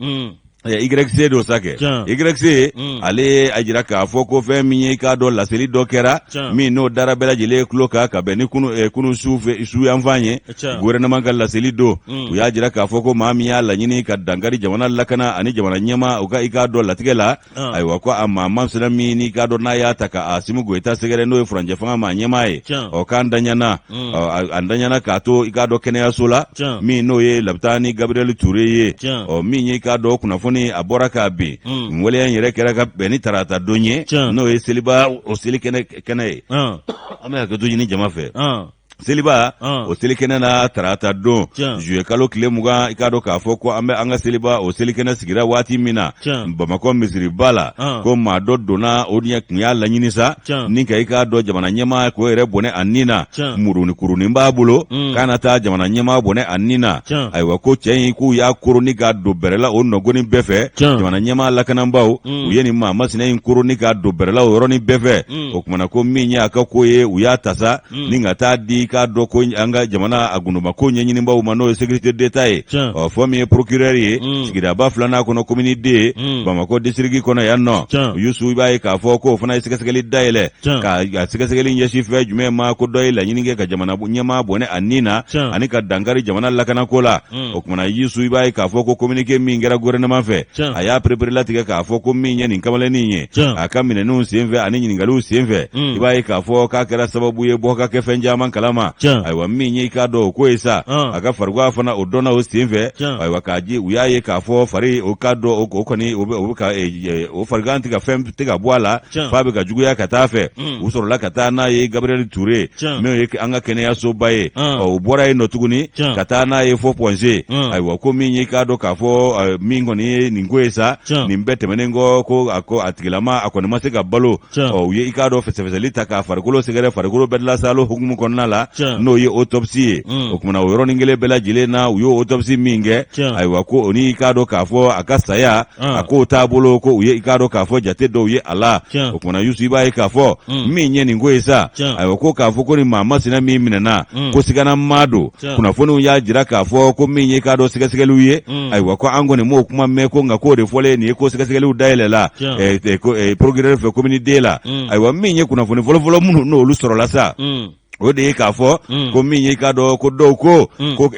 YC don sa kɛ YC ale a jira k'a fɔ ko fɛn min ye i k'a dɔn laseli dɔ kɛra min n'o dara bɛɛ lajɛlen tulo kan ka bɛn ni kunu su yanfan ye gouvernement ka laseli don u y'a jira k'a fɔ ko maa min y'a laɲini ka dankari jamana lakana ani jamana ɲɛmaa u ka i k'a dɔn latigɛ la ah. ayiwa ko a maa masina min n'i k'a dɔn n'a y'a ta ka Asimi Goyita sɛgɛrɛ n'o ye furancɛ fanga maa ɲɛmaa ye ɔ k'a ntanyana mm. a ntanyana k'a to i k'a dɔn kɛnɛyaso la min n'o ye lapitani Gabriel Ture ye ɔ min ye i k'a dɔn kunnafoni a bɔra k'a bin mm. nin waleya in yɛrɛ kɛra ka bɛn ni tarata don ye n'o ye seliba o seli kɛnɛ ye an bɛ hakɛto ɲini jama fɛ seliba ah. o selikɛnɛ na tarata don juye kalo tile 20 i k'a dɔn k'a fɔ ko an bɛ an ka seliba o selikɛnɛ sigira waati min na bamakɔ misiriba la ah. ko maa dɔ donna o ɲɛ tun y'a laɲini sa ni ka i k'a dɔn jamana ɲɛmaa k'o yɛrɛ bɔnɛ a ni na muruni kurunin b'a bolo mm. k'a na taa jamana ɲɛmaa bɔnɛ a ni na ayiwa ko cɛ in k'u y'a koroni k'a don bɛrɛ la o nɔgɔni bɛɛ fɛ jamana ɲɛmaa lakananbaw mm. u ye nin maa masina in koroni k'a don bɛrɛ la o yɔrɔnin bɛɛ fɛ mm. o kumana ko min ye a ka ko ye u y'a ta sa Mm. ni ka taa di k'a dɔn ko an ka jamana a gundoma-ko ɲɛɲinibaaw ma n'o ye sécurité d'État ye ɔ fɔ min ye procureur ye mm. sigidaba filanan kɔnɔ commune deux ye mm. Bamakɔ district kɔnɔ yan nɔ Yusu i b'a ye k'a fɔ k'o fana ye sɛgɛsɛgɛli dayɛlɛ ka sɛgɛsɛgɛli ɲɛsin fɛn jumɛn ma ko dɔ ye laɲini kɛ ka jamana ɲɛmaa bɔnɛ a ni na ani ka dankari jamana lakanako la o kumana Yusu i b'a ye k'a fɔ ko communiqué min kɛra gouvernement fɛ a y'a pereperelatigɛ k'a fɔ ko min ye nin kamalennin ye a ka minɛniw senfɛ ani ɲininkaliw senfɛ i b'a ye k'a fɔ k'a kɛra sababu ye bɔ ka kɛ fɛn caman kalama ayiwa min ye i k'a dɔn o ko ye sa a ka farigan fana o dɔnna o senfɛ ayiwa k'a ji u y'a ye k'a fɔ fari o k'a dɔn o kɔni o bɛ ka o farigan tɛ ka fɛn tɛ ka bɔ a la f'a bɛ ka juguya ka taa fɛ u sɔrɔla ka taa n'a ye Gabriel Touré min ye an ka kɛnɛyasoba ye ɔ u bɔra yen nɔ tuguni ka taa n'a ye fo Point G ayiwa ko min ye k'a dɔn k'a fɔ min kɔni ye nin ko ye sa nin bɛɛ tɛmɛnen kɔ ko a ko a tigilama a kɔni ma se ka balo ɔ u ye i k'a dɔn fɛsɛfɛsɛli ta k'a farikolo sɛgɛrɛ farikolo bɛɛ lasalo hukumu kɔnɔna la la n'o ye autopsie ye mm. o kumana o yɔrɔnin kelen bɛɛ lajɛlen na u y'o autopsie min kɛ ayiwa ko o ni i k'a dɔn k'a fɔ a ka saya a k'o taabolo ko u ye i k'a dɔn k'a fɔ jate dɔw ye a la o kumana Yusu i b'a ye k'a fɔ mm. min ye nin ko ye sa ayiwa ko k'a fɔ ko nin maa masina min minɛna mm. ko sigana maa don kunnafoniw y'a jira k'a fɔ ko min ye k'a dɔn sɛgɛsɛgɛliw ye mm. ayiwa ko an kɔni m'o kuma mɛn ko nka k'o de fɔlen nin ye ko sɛgɛsɛgɛliw dayɛlɛla eh, eh, eh, procureur fɛ commune deux la mm. ayiwa min ye kunnafoni fɔlɔfɔlɔ minnu n'olu sɔrɔla sa mm. o de ye k'a fɔ ko min ye k'a dɔn ko dɔw ko ko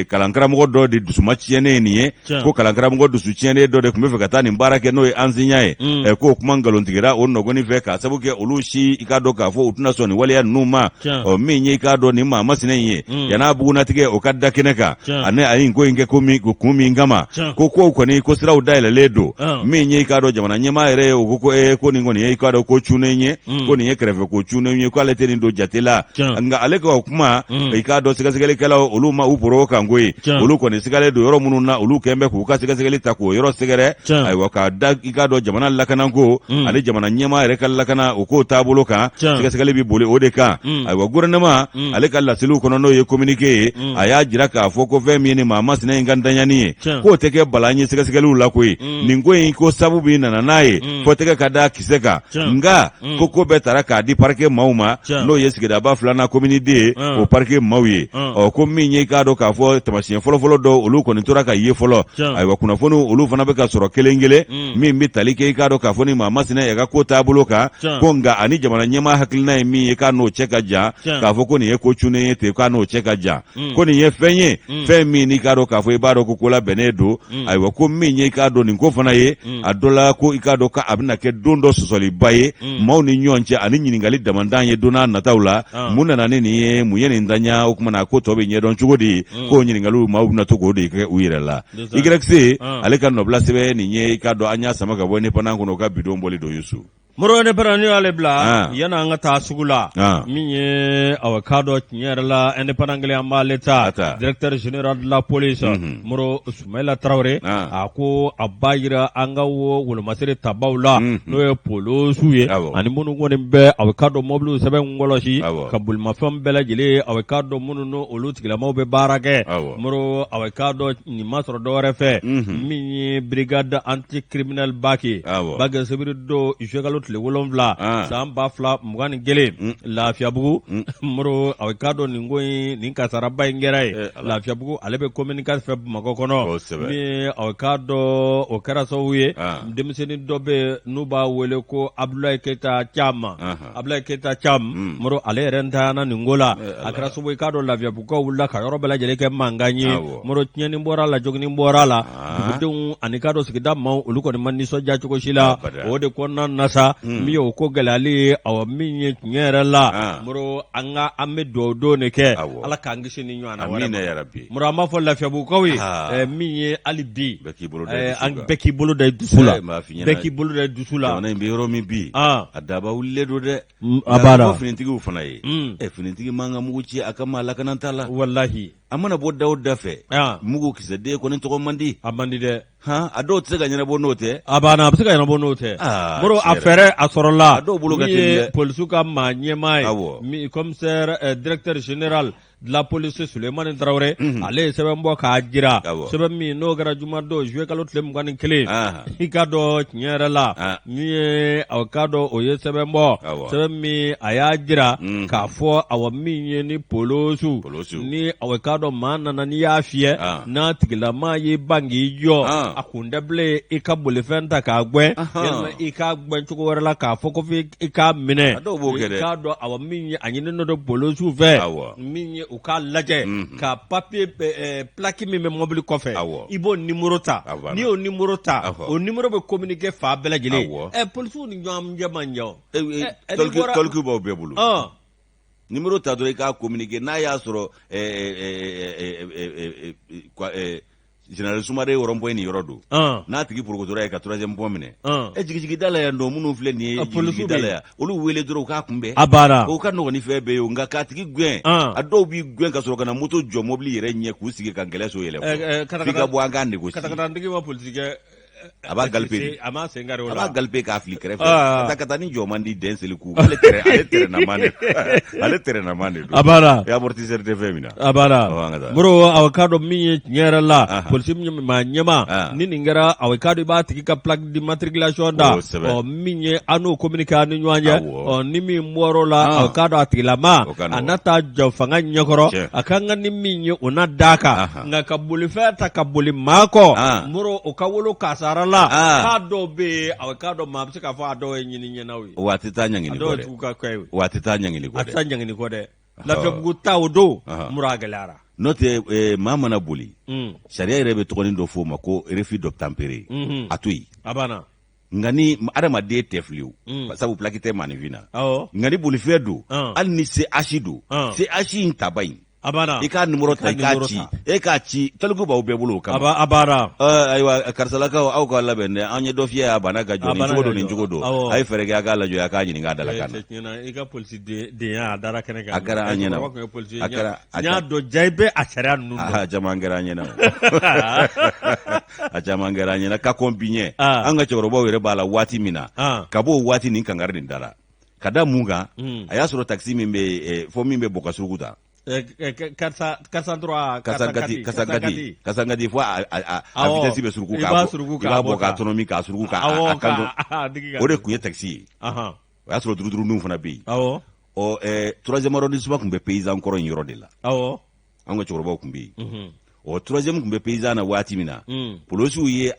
kalankaramɔgɔ dɔ de dusuma tiɲɛnen ye nin ye ko kalankaramɔgɔ dusu tiɲɛnen dɔ de tun bɛ fɛ ka taa nin baara kɛ n'o ye enseignant ye mm. k'o kuma nkalontigɛra o nɔgɔni fɛ k'a sabu kɛ olu si i k'a dɔn k'a fɔ u tɛna sɔn nin waleya ninnu ma ɔ min ye i k'a dɔn nin maa masina in ye mm. yann'a bugunnatigɛ o ka da kɛnɛ kan ani a ye nin ko in kɛ ko min kun min kama ko kow kɔni ko siraw dayɛlɛlen don min ye i k'a dɔn jamana ɲɛmaa yɛrɛ ye o ko ko ee ko nin kɔni ye i k'a dɔn ko cunnen ye mm. ko nin ye kɛrɛfɛ ko cunnen ye ko ale tɛ nin don jate la nka ale ka o kuma mm. i k'a dɔn sɛgɛsɛgɛlikɛlaw olu ma u boro o kan koyi olu kɔni sigalen don yɔrɔ minnu na olu kɛn bɛ k'u ka sɛgɛsɛgɛli ta k'o yɔrɔ sɛgɛrɛ ayiwa k'a da i k'a dɔn jamana lakanako mm. ani jamana ɲɛmaa yɛrɛ ka lakana o k'o taabolo kan sɛgɛsɛgɛli bɛ boli o de kan mm. ayiwa gouvernement ale ka laseliw kɔnɔ n'o ye communiqué ye a y'a jira k'a fɔ ko fɛn min ye nin maa masina in ka ntanyani ye k'o tɛ kɛ balan ye sɛgɛsɛgɛliw la koyi nin ko in ko sabu min nana n'a ye fo tɛgɛ ka da kisɛ kan nka mm. ko ko bɛɛ tara k'a di parquet maaw ma n'o ye sigidaba filanan commune deux ye mm. o parquet maaw ye mm. ɔ ko min ye i k'a dɔn k'a fɔ tamasiyɛn fɔlɔfɔlɔ dɔw olu kɔni tora ka ye fɔlɔ ayiwa kunnafoniw olu fana bɛ ka sɔrɔ kelen kelen min bɛ tali kɛ i k'a dɔn k'a fɔ ni maa masina yɛrɛ ka ko taabolo kan ko nka ani jamana ɲɛmaa hakilina ye min ye k'a n'o cɛ ka jan k'a fɔ ko nin ye ko cunnen ye ten k'a n'o cɛ ka jan Mm. ko nin ye fɛn ye mm. fɛn min n'i k'a dɔn k'a fɔ i b'a dɔn ko ko labɛnnen don mm. ayiwa ko min ye i k'a dɔn nin ko fana ye a dɔ la ko i k'a dɔn k'a bɛna kɛ don dɔ sɔsɔliba ye maaw ni ɲɔgɔn cɛ ani ɲininkali damandan ye don n'a nataw la ah. mun nana ni nin ye mun ye nin ntanya o tuma na ko tɔ bɛ ɲɛdɔn cogo di k'o ɲininkaliw maaw bɛna to k'o de kɛ u yɛrɛ la YC ah. ale ka nɔbila sɛbɛn nin ye i k'a dɔn an y'a sama ka bɔ Indépendant kɔnɔ o ka bidon bɔli don Yusu Moro Indépendant n'i y'ale bila ah. yanni an ka taa sugu la ah. min ye awa k'a dɔn tiɲɛ yɛrɛ la Indépendant kelen an b'ale ta directeur général de la police mhm. Moro Sumayila Tarawele ah. a ko a b'a jira an ka wolomasiri tabaw la mhm. n'o ye polosiw ye ani minnu kɔni bɛ awa k'a dɔn mɔbiliw sɛbɛn kɔlɔsi ka bolimafɛn bɛɛ lajɛlen awa k'a dɔn minnu n'olu tigilamaw bɛ baara kɛ Moro awa k'a dɔn nin ma sɔrɔ dɔwɛrɛ fɛ mhm. min ye brigade anti-criminelle BAC ye BAC sibiri don juillet kalo tile 7 ah. san 2021 mm. Lafiyabugu mm. Moro a k'a dɔn nin ko in nin kasaraba in kɛra yen eh, Lafiyabugu ale bɛ commune 4 fɛ Bamakɔ kɔnɔ min a k'a dɔn o kɛra sababu ye ah. denmisɛnnin dɔ bɛ yen n'u b'a wele ko Abudulayi Keyita Cam Abudulayi Keyita Cam mm. Moro ale yɛrɛ ntanyana nin ko la eh, a kɛra sababu ye k'a dɔn Lafiyabugukaw wulila ka yɔrɔ bɛɛ lajɛlen kɛ mankan ye Moro tiɲɛni bɔra a la jogini bɔra a la ah. dugudenw ani k'a dɔn sigida maaw olu kɔni ma nisɔndiya cogo si la o de kɔnɔna na sa mm. min ye o ko gɛlɛyali ye awa min ye tiɲɛ yɛrɛ la ah. Moro an ka an bɛ dugawu don de kɛ Ala k'an kisi nin ɲɔgɔnna wɛrɛ ma Moro an b'a fɔ Lafiyabugukaw ye ah. eh, min ye hali bi eh, bɛɛ k'i bolo da i dusu la bɛɛ k'i bolo da i dusu la jamana in bɛ yɔrɔ min bi a daba wulilen don dɛ a b'a la finitigiw fana ye ɛ finitigi man ka mugu ci a ka maa lakanata la walahi a mana bɔ da o da fɛ mugu kisɛden kɔni tɔgɔ man di a man di dɛ han a dɔw tɛ se ka ɲɛnabɔ n'o tɛ a banna a bɛ se ka ɲɛnabɔ n'o tɛ moro a fɛɛrɛ a sɔrɔla a dɔw bolo ka teli dɛ polisiw ka maa ɲɛmaa ye awɔ commissaire eh, directeur général de la police Sulemani Tarawele mhm. ale ye sɛbɛn bɔ k'a jira sɛbɛn min n'o kɛra jumadon juillet kalo tile 21 i k'a dɔn tiɲɛ yɛrɛ la ah. min ye aw k'a dɔn o ye sɛbɛn bɔ sɛbɛn min a y'a jira mhm. k'a fɔ awa min ye ni polosiw ni aw k'a dɔn maa nana n'i y'a fiyɛ ah. n'a tigilama y'i ban k'i jɔ ah. a kun tɛ bilen i ka bolifɛn ta k'a gɛn yalima i k'a gɛn cogo wɛrɛ la k'a fɔ ko f'i i k'a minɛ i k'a dɔn awa min ye a ɲininen don polosiw fɛ min ye u k'a lajɛ mhm. ka papier eh, plaque min bɛ mɔbili kɔfɛ i b'o nimoro ta n'i y'o nimoro ta o nimoro bɛ communiquer fan bɛɛ lajɛlen ɛ polisiw ni ɲɔgɔn cɛ man jan tɔliki b'aw bɛɛ bolo nimoro ta dɔrɔn i k'a communiquer n'a y'a sɔrɔ général Sumare rond-point nin yɔrɔ don n'a tigi porokotora ye ka troisième pont minɛ e jigijigida la yan don minnu filɛ nin ye jigijigida la yan olu wele dɔrɔn u k'a kunbɛn a banna o ka nɔgɔn ni fɛn bɛɛ ye o nka k'a tigi gɛn a dɔw b'i gɛn ka sɔrɔ ka na moto jɔ mobili yɛrɛ ɲɛ k'u sigi ka gɛlɛso yɛlɛ f'i ka bɔ an k'a négocier katakatantigi ma polisikɛ A b'a galoper de. A m'a sen kari o A la. b'a galoper k'a fili kɛrɛfɛ. Ah. Ka taa ka taa ni jɔ man di den seliku. Ale tɛrɛ ale tɛrɛnama de. Ale tɛrɛnama de don. A banna. E amortisseur tɛ fɛn min na. A banna. Awɔ, an ka taa. Moro, aw k'a dɔn min ye tiɲɛ yɛrɛ la, Aha. polisi min maa ɲɛma, Ah. ni nin kɛra, aw k'a dɔn i b'a tigi ka plaque d'immatriculation da. Kosɛbɛ. Ɔ min ye an n'o communiqué an ni ɲɔgɔn cɛ. Awɔ. Ɔ ni min bɔr'o la, Ah. aw k'a dɔn a tigilama, O ka nɔgɔn. a na taa jɔ fanga ɲɛkɔrɔ, Tiɲɛ. a ka kan ni min ye o na d'a kan. Aha. Nka ka bolifɛn ta ka boli maa kɔ, Ah. Moro, o ka wolo kasara la, Ah. k'a dɔw bɛ yen, aw k'a dɔn maa bɛ se k'a fɔ a dɔw ye ɲini ɲɛnaw ye. Wa a tɛ taa A ɲangini dɔw kɔ ye dɛ. jugu ka kɛ ye. Wa a tɛ taa ɲangini kɔ A dɛ. tɛ taa ɲangini kɔ dɛ. Lafiyabugu ta o don, Moro, a gɛlɛyara. N'o tɛ maa mana boli, sariya yɛrɛ bɛ tɔgɔnin dɔ f'o ma ko refus d'obtempérer. A to yen. A banna. Nka ni adamaden tɛ fili o, sabu plaque tɛ maaninfin na. Nka ni bolifɛn don, hali ni CH don, CH in taba in, A banna. i k'a numéro ta, i k'a numéro ci ta. e k'a ci, taliku b'aw bɛɛ bolo o kama. A banna. Ayiwa, karisalakaw, aw ka labɛn dɛ, an ye dɔ fiyɛ, a banna ka jɔ, A nin banna cogo ka don, nin jɔ. cogo don. Awɔ. A ye fɛɛrɛ kɛ, a k'a lajɔ, a k'a ɲininka a dalakan na. Tiɲɛ na, i ka polisi denya a dara kɛnɛ kan. A kɛra an ɲɛna. Cɛkɔrɔba tun ye polisi ye. A kɛra- a N y'a dɔn ja i bɛ a sariya ninnu dɔn. A caman kɛra an ɲɛna, a caman kɛra an ɲɛna ka kɔn bi ɲɛ. Ah. An ka cɛkɔrɔbaw yɛrɛ b'a la waati min na, Ah. ka b'o waati nin kangari nin dara ka da mun kan? Mm. A y'a sɔrɔ takisi min bɛ yen, fɔ min bɛ bɔ ka suruku ta. Karisa Kasangati, kasangati, kasangati, fo a Awɔ. vitesse bɛ suruku I k'a b'a bɔ, suruku i k'a b'a bɔ bɔ k'a ta. tɔnɔmi k'a suruku k'a Awɔ, a kan k'a a digi ka o de tun ye takisi ye. O y'a sɔrɔ duruduruninw fana bɛ yen. Ɔ troisième arrondissement tun bɛ paysan kɔrɔ in yɔrɔ de la. An ka cɛkɔrɔbaw tun bɛ yen. Ɔ troisième tun bɛ paysan na waati min na, polosiw ye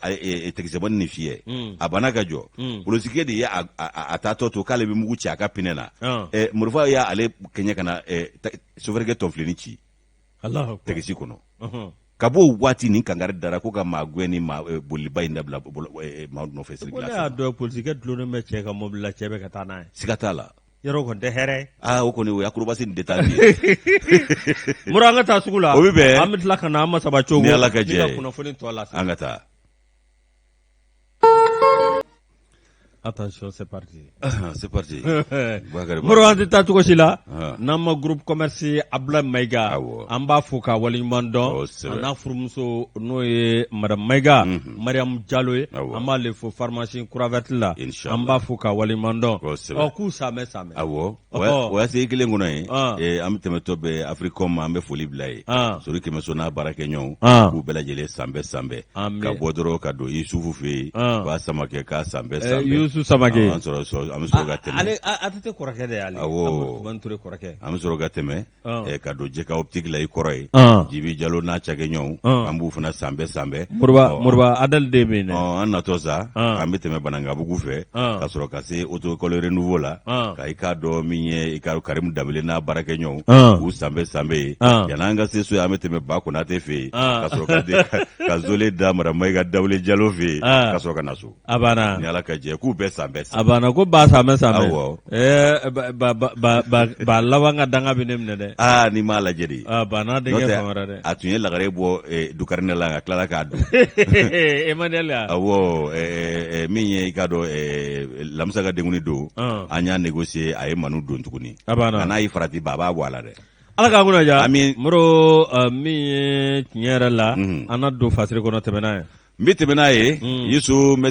takisɛbɔni nin fiyɛ, a banna ka jɔ. Polosikɛ de ye a taatɔ to k'ale bɛ mugu ci a ka pinɛ na. Morifa y'ale kɛɲɛ ka na sofɛrikɛ tɔnfilenni ci Allahu akbar. takisi kɔnɔ. Ka b'o waati nin kangari dara ko ka maa gɛn ni maa boliba in dabila maaw nɔfɛ Ko ne y'a circulation. dɔn polisikɛ dulonnen bɛ cɛ ka mobili la, cɛ bɛ ka taa n'a ye. Siga t'a la. Yɔrɔ kɔni tɛ hɛrɛ ye. Aa, o kɔni o ye acrobatie ni détail ye. Moro, an ka taa sugu la. O bɛ bɛn. An bɛ tila ka na an masaba cogo. Ni Ala ka jɛ Ni ka ye. kunnafoni tɔ lase. An ka taa. Attention, c'est parti. C'est parti. Bakari. Moro, an tɛ taa cogo si la Ah. n'an ma groupe commerce Abdoulaye Mayiga. Awɔ. An b'a fo k'a waleɲuman dɔn. Kosɛbɛ. A n'a furumuso n'o ye madame Mayiga, Mariam Jalo ye. Awɔ. An b'ale fo pharmacie Croix Verte la. Inchallah. An b'a fo k'a waleɲuman dɔn. Kosɛbɛ. Ɔ k'u samɛ samɛ. Awɔ. Ɔhɔ. O y'a se kelen kɔnɔ ye. Ah. An bɛ tɛmɛtɔ bɛ Africom, an bɛ foli bila yen. Ah. Sori Kɛmɛso n'a baarakɛɲɔgɔnw, Ah. k'u bɛɛ lajɛlen sanbɛ sanbɛ. An bɛ- Ka bɔ dɔrɔn ka don Yusufu fɛ yen. Ah. K'a Samakɛ k'a sanbɛ sanbɛ. Yusu Samake. An sɔrɔ an bɛ sɔrɔ ka tɛmɛ. Ale a tɛ kɔrɔkɛ de y'ale. Awɔ. Amadu Tumani Ture kɔrɔkɛ. An bɛ sɔrɔ ka tɛmɛ Ah. ka don Jɛka optique la i kɔrɔ ye. Ah. Jibi Jalo n'a cakɛɲɔgɔnw, Ah. an b'u fana sanbɛ sanbɛ. Moriba Ɔ, Moriba Adali den bɛ yen dɛ. Ɔ, an natɔ sa, Ah. an bɛ tɛmɛ Banankabugu fɛ, Ah. ka sɔrɔ ka se auto école renouveau la, Ah. ka i k'a dɔn min ye i ka Karimu Danbele n'a baarakɛɲɔgɔnw, Ah. k'u sanbɛ sanbɛ ye. Ah. Yan'an ka se so yen, an bɛ tɛmɛ Ba Konate fɛ yen, Ah. ka sɔrɔ ka zole da Madame Mayiga Dawule Jalo fɛ yen, Ah. ka sɔrɔ ka na so. A banna. Ni Ala ka jɛ, k'u bɛɛ sanbɛ sanbɛ. A banna ko ba sanbɛ sanbɛ. Awɔ. Ɛɛ ba ba ba ba ba laban ka danga bɛ ne minɛ dɛ. Aa, n'i m'a lajɛ de. Aa, ba n'a N'o denkɛ tɛ, fan wɛrɛ dɛ. a tun ye lagare bɔ dukarinɛ la, a tilala k'a dun. Emmanuel ya. Awɔ, min ye i k'a dɔn Lamisa ka denkuni don, Ah. an y'a négocier, a ye Manu don tuguni. A banna. Nka n'a y'i farati ba, a b'a bɔ a la dɛ. Ala k'an kunna diya. Amin. Moro, min ye tiɲɛ yɛrɛ la, Mhm. an na don fasiri kɔnɔ, tɛmɛ n'a ye. N bɛ tɛmɛ n'a ye. Yusu, n bɛ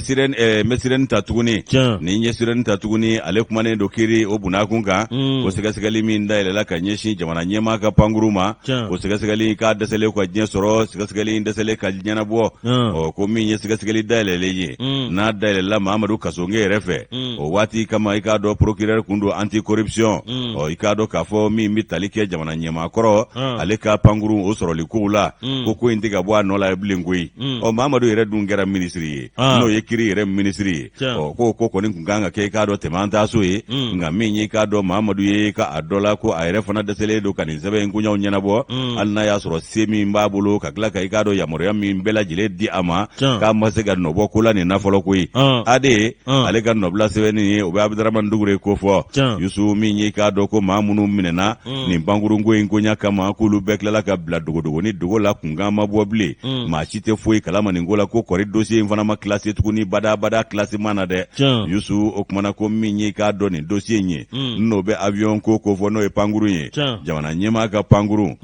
sirɛni ta tuguni. Tiɲɛ. Ni n ye sirɛni ta tuguni, ale kumanen don kiri o bunakun kan. O sɛgɛsɛgɛli min dayɛlɛla ka ɲɛsin jamana ɲɛmaa ka pankuru ma, Tiɲɛ. o sɛgɛsɛgɛli k'a dɛsɛlen ka diɲɛ sɔrɔ, sɛgɛsɛgɛli in dɛsɛlen ka ɲɛnabɔ. Ɔ ko min ye sɛgɛsɛgɛli dayɛlɛlen ye, n'a dayɛlɛla Mamadu Kasonge yɛrɛ fɛ o waati kama, i k'a dɔn procureur kun don anti-corruption. Ɔ i k'a dɔn k'a fɔ min bɛ tali kɛ jamana ɲɛmaa kɔrɔ, ale ka pankuru o sɔrɔli kow la, ko in tɛ ka bɔ a nɔ la bilen koyi. Ɔ Mamadu yɛrɛ dun kɛra minisiri ye, Ah. n'o ye kiri yɛrɛ minisiri ye. Tiɲɛ. Ɔ ko kɔni tun kan ka kɛ i k'a dɔn tɛmɛ an taa so ye. Nka min ye i k'a dɔn Mamadu ye ka a dɔ la ko a yɛrɛ fana dɛsɛlen don ka nin sɛbɛn in koɲaw ɲɛnabɔ, hali n'a y'a sɔrɔ se min b'a bolo ka tila ka i k'a dɔn yamaruya min bɛɛ lajɛlen di a ma, Tiɲɛ. k'a ma se ka nɔbɔ ko la nin na fɔlɔ koyi. Ah. Ade Ah. ale ka nɔbila sɛbɛnni ye, o bɛ Abudaramani Dugure ko fɔ. Tiɲɛ. Yusu, min ye i k'a dɔn ko maa minnu minɛna nin pankurunko in koɲa kama, k'olu bɛɛ tilala ka bila dogodogo ni dogo la, kunkan ma bɔ bilen, maa si tɛ foyi kalama nin ko la, ko kɔri dossier in fana ma classé tuguni badabada classement na dɛ. Tiɲɛ. Yusu, o kumana ko min ye i k'a dɔn nin dossier in ye, n'o bɛ avion ko fɔ, n'o ye pankurun ye, Tiɲɛ. jamana ɲɛmaa ka pankurun.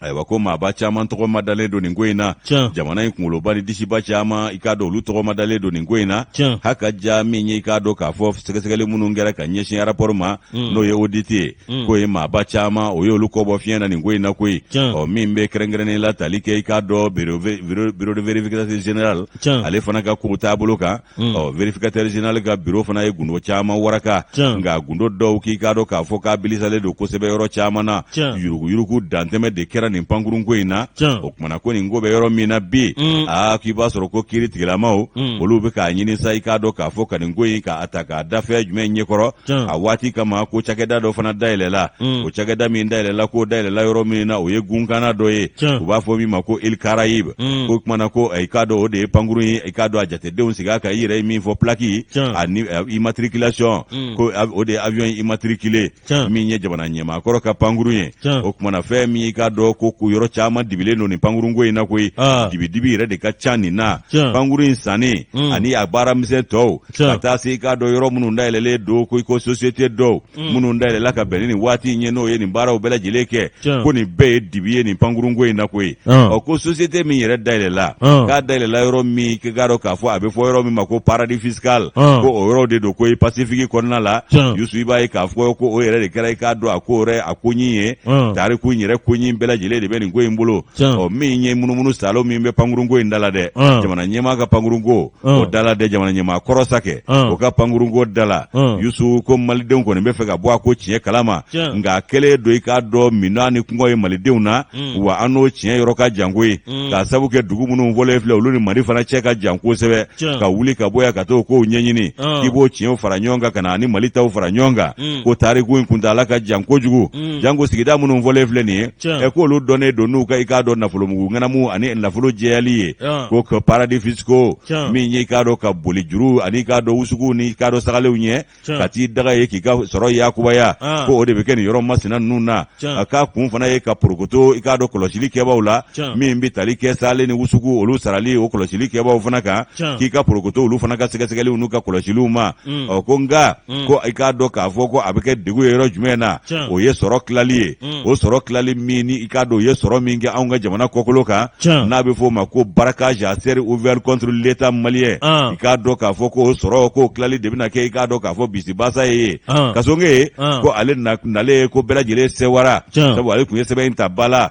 Ayiwa, ko maaba caman tɔgɔ madalen don nin ko in na. Jamana in kunkoloba ni disiba caman, i k'a dɔn, olu tɔgɔ madalen don nin ko in na. Haka ja min ye, i k'a dɔn k'a fɔ sɛgɛsɛgɛli minnu kɛra ka ɲɛsin rapport ma, n'o ye audit ye, k'o ye maaba caman, o ye olu kɔ bɔ fiɲɛ na nin ko in na koyi. Ɔ, min bɛ kɛrɛnkɛrɛnnen la tali kɛ, i k'a dɔn, bureau de vérificateur général, ale fana ka kow taabolo kan. Ɔ, vérificateur général ka bureau fana ye gundo caman waraka, nka gundo dɔw k'i k'a dɔn k'a fɔ k'a bilisalen don kosɛbɛ yɔrɔ caman na. Yuruguyurugu dantɛmɛ de kɛra nin pankurunko in na. O kumana ko nin ko bɛ yɔrɔ min na bi, aa, k'i b'a sɔrɔ ko kiiri tigilamaw, olu bɛ k'a ɲini sa, i k'a dɔn k'a fɔ ka nin ko in k'a ta k'a da fɛn jumɛn ɲɛkɔrɔ. A waati kama ko cakɛda dɔ fana dayɛlɛla. O cakɛda min dayɛlɛla, k'o dayɛlɛla yɔrɔ min na, o ye gunkanna dɔ ye, u b'a fɔ min ma ko Îles Caraïbes. Ko kumana ko i k'a dɔn o de ye pankurun ye, i k'a dɔn a jatedenw sigi a kan, i yɛrɛ ye min fɔ, plaque ani immatriculation, ko o de ye avion immatriculé min ye jamana ɲɛmaa kɔrɔ ka pankurun ye. O kumana fɛn min, i k'a dɔn ko yɔrɔ caman dibilen don nin pankurunko in na koyi. Dibidibi yɛrɛ de ka ca nin na. Pankurun in sanni ani a baaramisɛn tɔw, ka taa se i k'a dɔn yɔrɔ minnu dayɛlɛlen don, ko i ko société dɔw minnu dayɛlɛla ka bɛn ni nin waati in ye, n'o ye nin baaraw bɛɛ lajɛlen kɛ, ko nin bɛɛ ye dibi ye nin pankurunko in na koyi. Ɔ, ko société min yɛrɛ dayɛlɛla, k'a dayɛlɛla yɔrɔ min, k'i k'a dɔn k'a fɔ a bɛ fɔ yɔrɔ min ma ko paradis fiscal, ko o yɔrɔ de don koyi, Pacifique kɔnɔna la. Yusu, i b'a ye k'a fɔ ko o yɛrɛ de kɛra, i k'a dɔn, a ko yɛrɛ a koɲi ye. Tariku in yɛrɛ koɲi bɛɛ lajɛlen de bɛ nin ko in bolo. Ɔ, min ye munumunu salo min bɛ pankurunko in da la dɛ, jamana ɲɛmaa ka pankurunko o da la dɛ, jamana ɲɛmaa kɔrɔ sa kɛ, o ka pankurunko da la, Yusu, ko malidenw kɔni bɛ fɛ ka bɔ a ko tiɲɛ kalama, nka a kɛlen don, i k'a dɔn, minnɔgɔ ni kɔngɔ ye malidenw na, wa an n'o tiɲɛ yɔrɔ ka jan koyi, k'a sabu kɛ dugu minnu fɔlen filɛ, olu ni Mali fana cɛ ka jan kosɛbɛ. Ka wuli ka bɔ yan ka t'o kow ɲɛɲini, k'i b'o tiɲɛw fara ɲɔgɔn kan ka na ani Mali taw fara ɲɔgɔn kan, ko tariku in kuntaala ka jan kojugu, janko sigida minnu fɔlen filɛ nin ye. Ɛ, k'olu dɔnnen don n'u ka, i k'a dɔn, nafolomugu ŋanamu ani nafolo jɛyali ye, ko ka paradis fiscaux min ye, i k'a dɔn, ka boli juru ani i k'a dɔn wusuguw ni i k'a dɔn sagalew ɲɛ, ka t'i daga ye k'i ka sɔrɔ yakubaya, ko o de bɛ kɛ nin yɔrɔ masina ninnu na. A k'a kun fana ye ka porokoto, i k'a dɔn, kɔlɔsili kɛbaaw la, min bɛ tali kɛ sale ni wusugu olu sarali, o kɔlɔsili kɛbaaw fana kan, k'i ka porokoto olu fana ka sɛgɛsɛgɛliw n'u ka kɔlɔsiliw ma. Ɔ, ko nka ko i k'a dɔn k'a fɔ ko a bɛ kɛ degun ye yɔrɔ jumɛn na, o ye sɔrɔ tilali ye. O sɔrɔ tilali min ni i k'a dɔn o ye sɔrɔ min kɛ anw ka jamana kɔkolo kan, n'a bɛ f'o ma ko braquage à ciel ouvert contre l'État malien, i k'a dɔn k'a fɔ ko o sɔrɔ, k'o tilali de bɛna kɛ, i k'a dɔn k'a fɔ bisibasa ye. Kasɔnge ko ale nalen ko bɛɛ lajɛlen sewara, sabu ale tun ye sɛbɛn in ta ba la.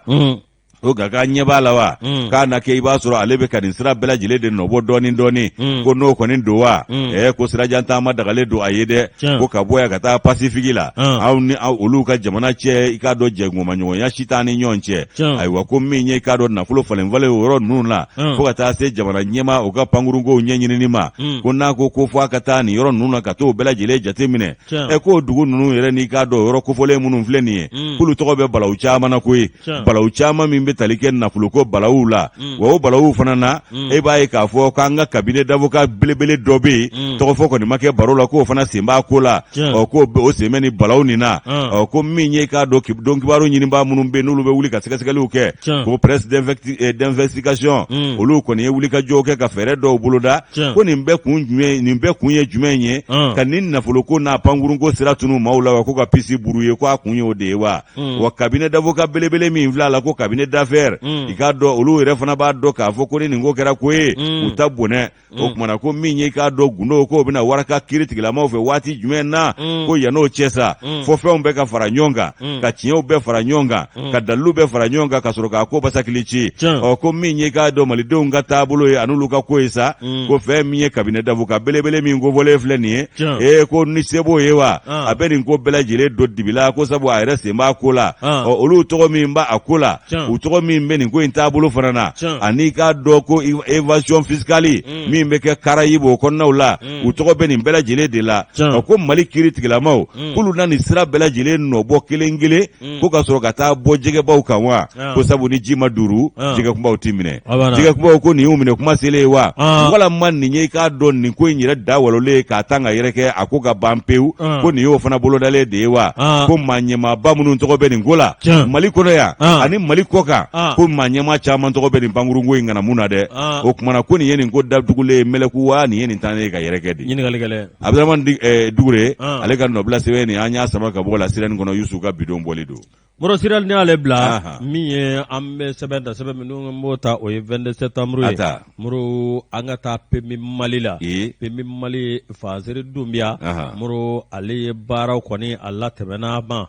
O nka k'a ɲɛ b'a la wa, k'a na kɛ i b'a sɔrɔ ale bɛ ka nin sira bɛɛ lajɛlen de nɔbɔ dɔɔni dɔɔni. Ko n'o kɔni don wa, ko sirajan taama dagalen don a ye dɛ. Ko ka bɔ yan ka taa Pasifiki la, aw ni olu ka jamana cɛ, i k'a dɔn, jɛɲɔgɔnmaɲɔgɔnya si t'an ni ɲɔgɔn cɛ. Ayiwa, ko min ye, i k'a dɔn, nafolo falen falen o yɔrɔ ninnu na, fo ka taa se jamana ɲɛmaa o ka pankurunkow ɲɛɲinini ma, ko n'a ko ko fo a ka taa nin yɔrɔ ninnu na ka t'o bɛɛ lajɛlen jateminɛ. Ɛ, k'o dugu ninnu yɛrɛ n'i k'a dɔn yɔrɔ kofɔlen minnu filɛ nin ye, k'olu tɔgɔ bɛ balawu caman na koyi, balawu caman min bɛ tali kɛ nafoloko balawuw la. Wa o balawuw fana na, e b'a ye k'a fɔ k'an ka cabinet d'avocat belebele dɔ bɛ yen, tɔgɔfɔ kɔni ma kɛ baro la, k'o fana sen b'a ko la. Ɔ, k'o o sen bɛ nin balawu nin na. Ɔ, ko min ye, k'a dɔn, don kibaru ɲinibaa minnu bɛ yen, n'olu bɛ wuli ka sɛgɛsɛgɛliw kɛ, ko presse d'investigation, olu kɔni ye wulikajɔw kɛ ka fɛɛrɛ dɔw boloda. Ko nin bɛɛ kun jumɛn, nin bɛɛ kun ye jumɛn ye? Ka nin nafoloko n'a pankurunko sira tunu maaw la wa, ko ka puce brouiller, ko a kun y'o de ye wa. Wa cabinet d'avocat belebele min filɛ a la, ko cabinet d'affaires, i k'a dɔn, olu yɛrɛ fana b'a dɔn k'a fɔ ko ni nin ko kɛra ko ye, u ta bɔnɛ. O kumana ko min ye, i k'a dɔn, gundo k'o bɛna waraka kiiri tigilamaw fɛ waati jumɛn na, ko yann'o cɛ sa, fo fɛnw bɛɛ ka fara ɲɔgɔn kan, ka tiɲɛw bɛɛ fara ɲɔgɔn kan, ka dalilu bɛɛ fara ɲɔgɔn kan, ka sɔrɔ k'a ko basakili ci. Ɔ, ko min ye, k'a dɔn, malidenw ka taabolo ye an'olu ka ko ye sa, ko fɛn min ye cabinet d'avocat belebele min kofɔlen filɛ nin ye, ee, ko ni se b'o ye wa, a bɛ nin ko bɛɛ lajɛlen don dibi la, ko sabu a yɛrɛ sen b'a ko la. Ɔ, olu tɔgɔ min b'a a ko la, u tɔgɔ min bɛ nin ko in taabolo fana na, ani k'a dɔn ko évasion fiscale min bɛ kɛ Caraïbes o kɔnɔnaw la, u tɔgɔ bɛ nin bɛɛ lajɛlen de la. Ɔ, ko Mali kiiri tigilamaw, k'olu na nin sira bɛɛ lajɛlen nɔbɔ kelen kelen, ko ka sɔrɔ ka taa bɔ jɛgɛbaw kan wa, ko sabu ni ji ma duuru, jɛgɛ kunbaw t'i minɛ. Jɛgɛ kunbaw ko nin y'u minɛ kuma selen ye wa, walama nin ye, i k'a dɔn, nin ko in yɛrɛ da walolen k'a tan ka yɛrɛkɛ, a ko ka ban pewu, ko nin y'o fana bolodalen de ye wa, ko maa ɲɛmaaba minnu tɔgɔ bɛ nin ko la Mali kɔnɔ yan ani Mali kɔ kan. kan ko maa ɲɛmaa caman tɔgɔ bɛ nin pankurunko in ŋanamu na dɛ. O tuma na ko nin ye nin ko datugulen ye mɛlɛku wa nin ye nin taa ye ka yɛrɛ kɛ di? Ɲininkali gɛlɛn. Abdramane Dugure, ale ka nɔbila sɛbɛn nin, an y'a sama ka bɔ la sirani kɔnɔ. Yusu ka bidon bɔli don. Moro, sirali y'ale bila min ye, an bɛ sɛbɛn ta, sɛbɛn minnu b'o ta, o ye 22 septembre ye. Moro, an ka taa PMU Mali la. PMU Mali, Fasiri Dunbiya, Moro, ale ye baaraw kɔni a latɛmɛna ma.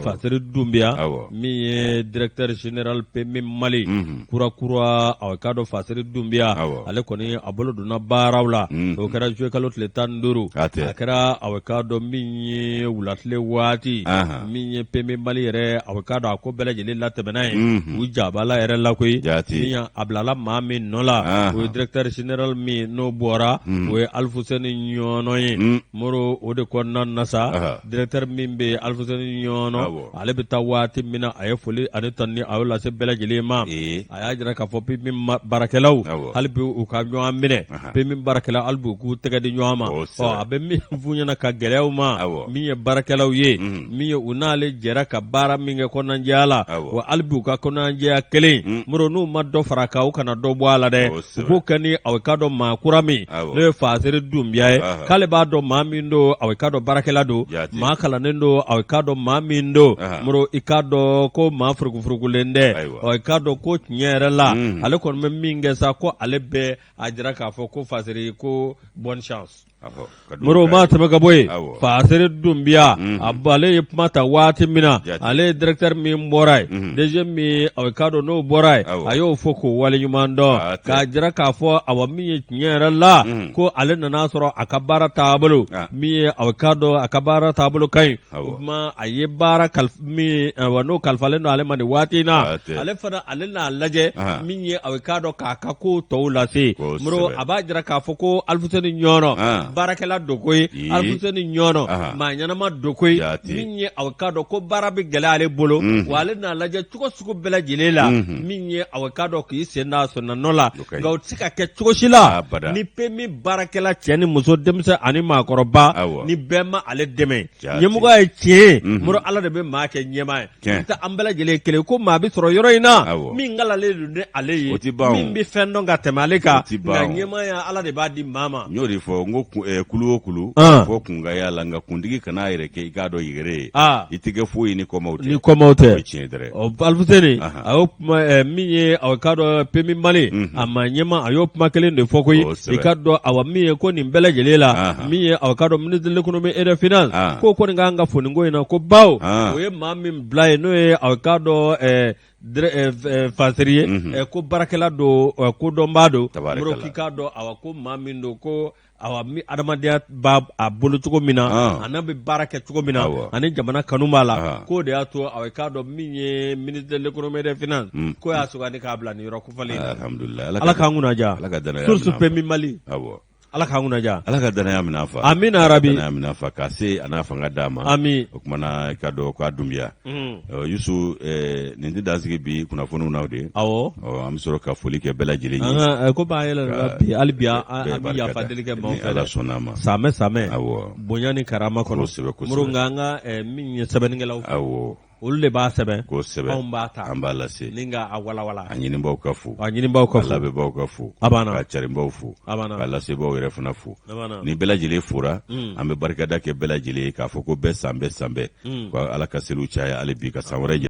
Fasiri Dunbiya min ye directeur général PMU Mali kura kura, a k'a dɔn Fasiri Dunbiya, ale kɔni a bolo donna baaraw la. O kɛra juillet kalo tile 15. A kɛra, a k'a dɔn min ye wulatile waati min ye PMU Mali yɛrɛ, a k'a dɔn a ko bɛɛ lajɛlen latɛmɛna ye u jabala yɛrɛ la koyi. Min a bilala maa min nɔ la, o ye directeur général min n'o bɔra, o ye Alifusɛni Ɲɔnɔ ye. Moro, o de kɔnɔna na sa, directeur min bɛ Alifusɛni Ɲɔnɔ, ale bɛ taa waati min na, a ye foli ani tanuni a y'o lase bɛɛ lajɛlen ma. A y'a jira k'a fɔ PMU baarakɛlaw, hali bi u ka ɲɔgɔn minɛ. PMU baarakɛlaw, hali bi u k'u tɛgɛ di ɲɔgɔn ma. Ɔ, a bɛ min f'u ɲɛna ka gɛlɛya u ma, min ye baarakɛlaw ye, min ye u n'ale jɛra ka baara min kɛ kɔnɔnajɛya la, wa hali bi u ka kɔnɔnajɛya kelen, Moro, n'u ma dɔ fara a kan, u kana dɔ bɔ a la dɛ. U k'o kɛ ni aw k'a dɔn maa kura min n'o ye Fasiri Dunbiya ye, k'ale b'a dɔn maa min don, aw k'a dɔn baarakɛla don, maa kalannen don, aw k'a dɔn maa min don, Moro, i k'a dɔn ko maa furukufurukulen tɛ. Ɔ, i k'a dɔn ko tiɲɛ yɛrɛ la, ale kɔni bɛ min kɛ sa, ko ale bɛ a jira k'a fɔ ko Fasiri ko bonne chance. Moro, maa tɛmɛ ka bɔ yen. Fasiri Dunbiya, ale ye kuma ta waati min na, ale ye directeur min bɔra yen, DG min, aw k'a dɔn n'o bɔra yen, a y'o fo k'o waleɲuman dɔn, k'a jira k'a fɔ awa min ye tiɲɛ yɛrɛ la, ko ale nana sɔrɔ a ka baara taabolo min ye, aw k'a dɔn a ka baara taabolo ka ɲi. O tuma a ye baara min n'o kalifalen don ale ma nin waati in na, ale fana ale n'a lajɛ min ye, aw k'a dɔn k'a ka ko tɔw lase. Moro, a b'a jira k'a fɔ ko Alifuseni Ɲɔnɔ baarakɛla don koyi, Alifuseni Ɲɔnɔ maa ɲɛnama don koyi, min ye aw k'a dɔn ko baara bɛ gɛlɛya ale bolo, wa ale n'a lajɛ cogo sugu bɛɛ lajɛlen la, min ye aw k'a dɔn k'i sen da sɔnna nɔ la. Nka o tɛ se ka kɛ cogo si la ni PMU baarakɛla cɛ ni muso, denmisɛn ani maakɔrɔba, ni bɛɛ ma ale dɛmɛ. Ɲɛmɔgɔya ye tiɲɛ ye, Moro, Ala de bɛ maa kɛ ɲɛmaa ye. Tɛ an bɛɛ lajɛlen kelen ko maa bɛ sɔrɔ yɔrɔ in na min kalanlen don ni ale ye, min bɛ fɛn dɔn ka tɛmɛ ale kan, nka ɲɛmaaya, Ala de b'a di maa ma. N y'o de fɔ n ko kulu o kulu, fo kun ka y'a la, nka kuntigi kana a yɛrɛ kɛ i k'a dɔn yɛrɛ ye, i tɛ kɛ foyi ni kɔmaw tɛ. Ni kɔmaw tɛ. O tiɲɛ dɛrɛ. Alifuseni, a y'o kuma min ye, aw k'a dɔn PMU Mali a maa ɲɛmaa, a y'o kuma kelen de fɔ koyi. I k'a dɔn awa min ye ko nin bɛɛ lajɛlen la, min ye aw k'a dɔn ministre de l'économie et des finances, k'o kɔni ka kan ka fo nin ko in na, ko bawo o ye maa min bila yen, n'o ye aw k'a dɔn Fasiri ye, ko baarakɛla don, kodɔnbaa don. Moro, k'i k'a dɔn awa ko maa min don, ko awa mi adamadenya b'a a bolo cogo min na, a n'a bɛ baara kɛ cogo min na, ani jamana kanu b'a la, k'o de y'a to awa i k'a dɔn min ye ministre de l'économie et des finances, k'o y'a sugandi k'a bila nin yɔrɔ kofɔlen in na. Alhamdulillah. Ala k'an kunna diya. Ala ka danaya Source minɛ an fa. PMU Mali. Ala k'an kunna diya. Ala ka danaya minɛ an fa. Amina yarabi. Danaya minɛ an fa k'a se a n'a fanga d'a ma. Ami. O tuma na i k'a dɔn k'a Dunbiya. Yusu, nin tɛ dan sigi bi kunnafoniw na o de. Awɔ. Ɔ, an bɛ sɔrɔ ka foli kɛ bɛɛ lajɛlen ye. An ka ko b'an yɛlɛ la bi, hali bi an bɛ yafa deli kɛ maaw fɛ. Ala sɔnna a ma. Samɛ samɛ. Awɔ. Bonya ni karama kɔnɔ. Kosɛbɛ kosɛbɛ. Moro, nka an ka min ye sɛbɛnnikɛlaw. Awɔ. Olu de b'a sɛbɛn. Kosɛbɛ. Anw b'a ta. An b'a lase. Ni ka a walawala. A ɲinibaaw ka fo. A ɲinibaaw ka fo. A labɛnbaaw ka fo. A banna. Ka carinbaaw fo. A banna. Ka lasebaaw yɛrɛ fana fo. A banna. Ni bɛɛ lajɛlen fora, an bɛ barikada kɛ bɛɛ lajɛlen ye k'a fɔ ko bɛɛ san bɛɛ san bɛɛ. Ko Ala ka seliw caya hali bi ka san wɛrɛ jira.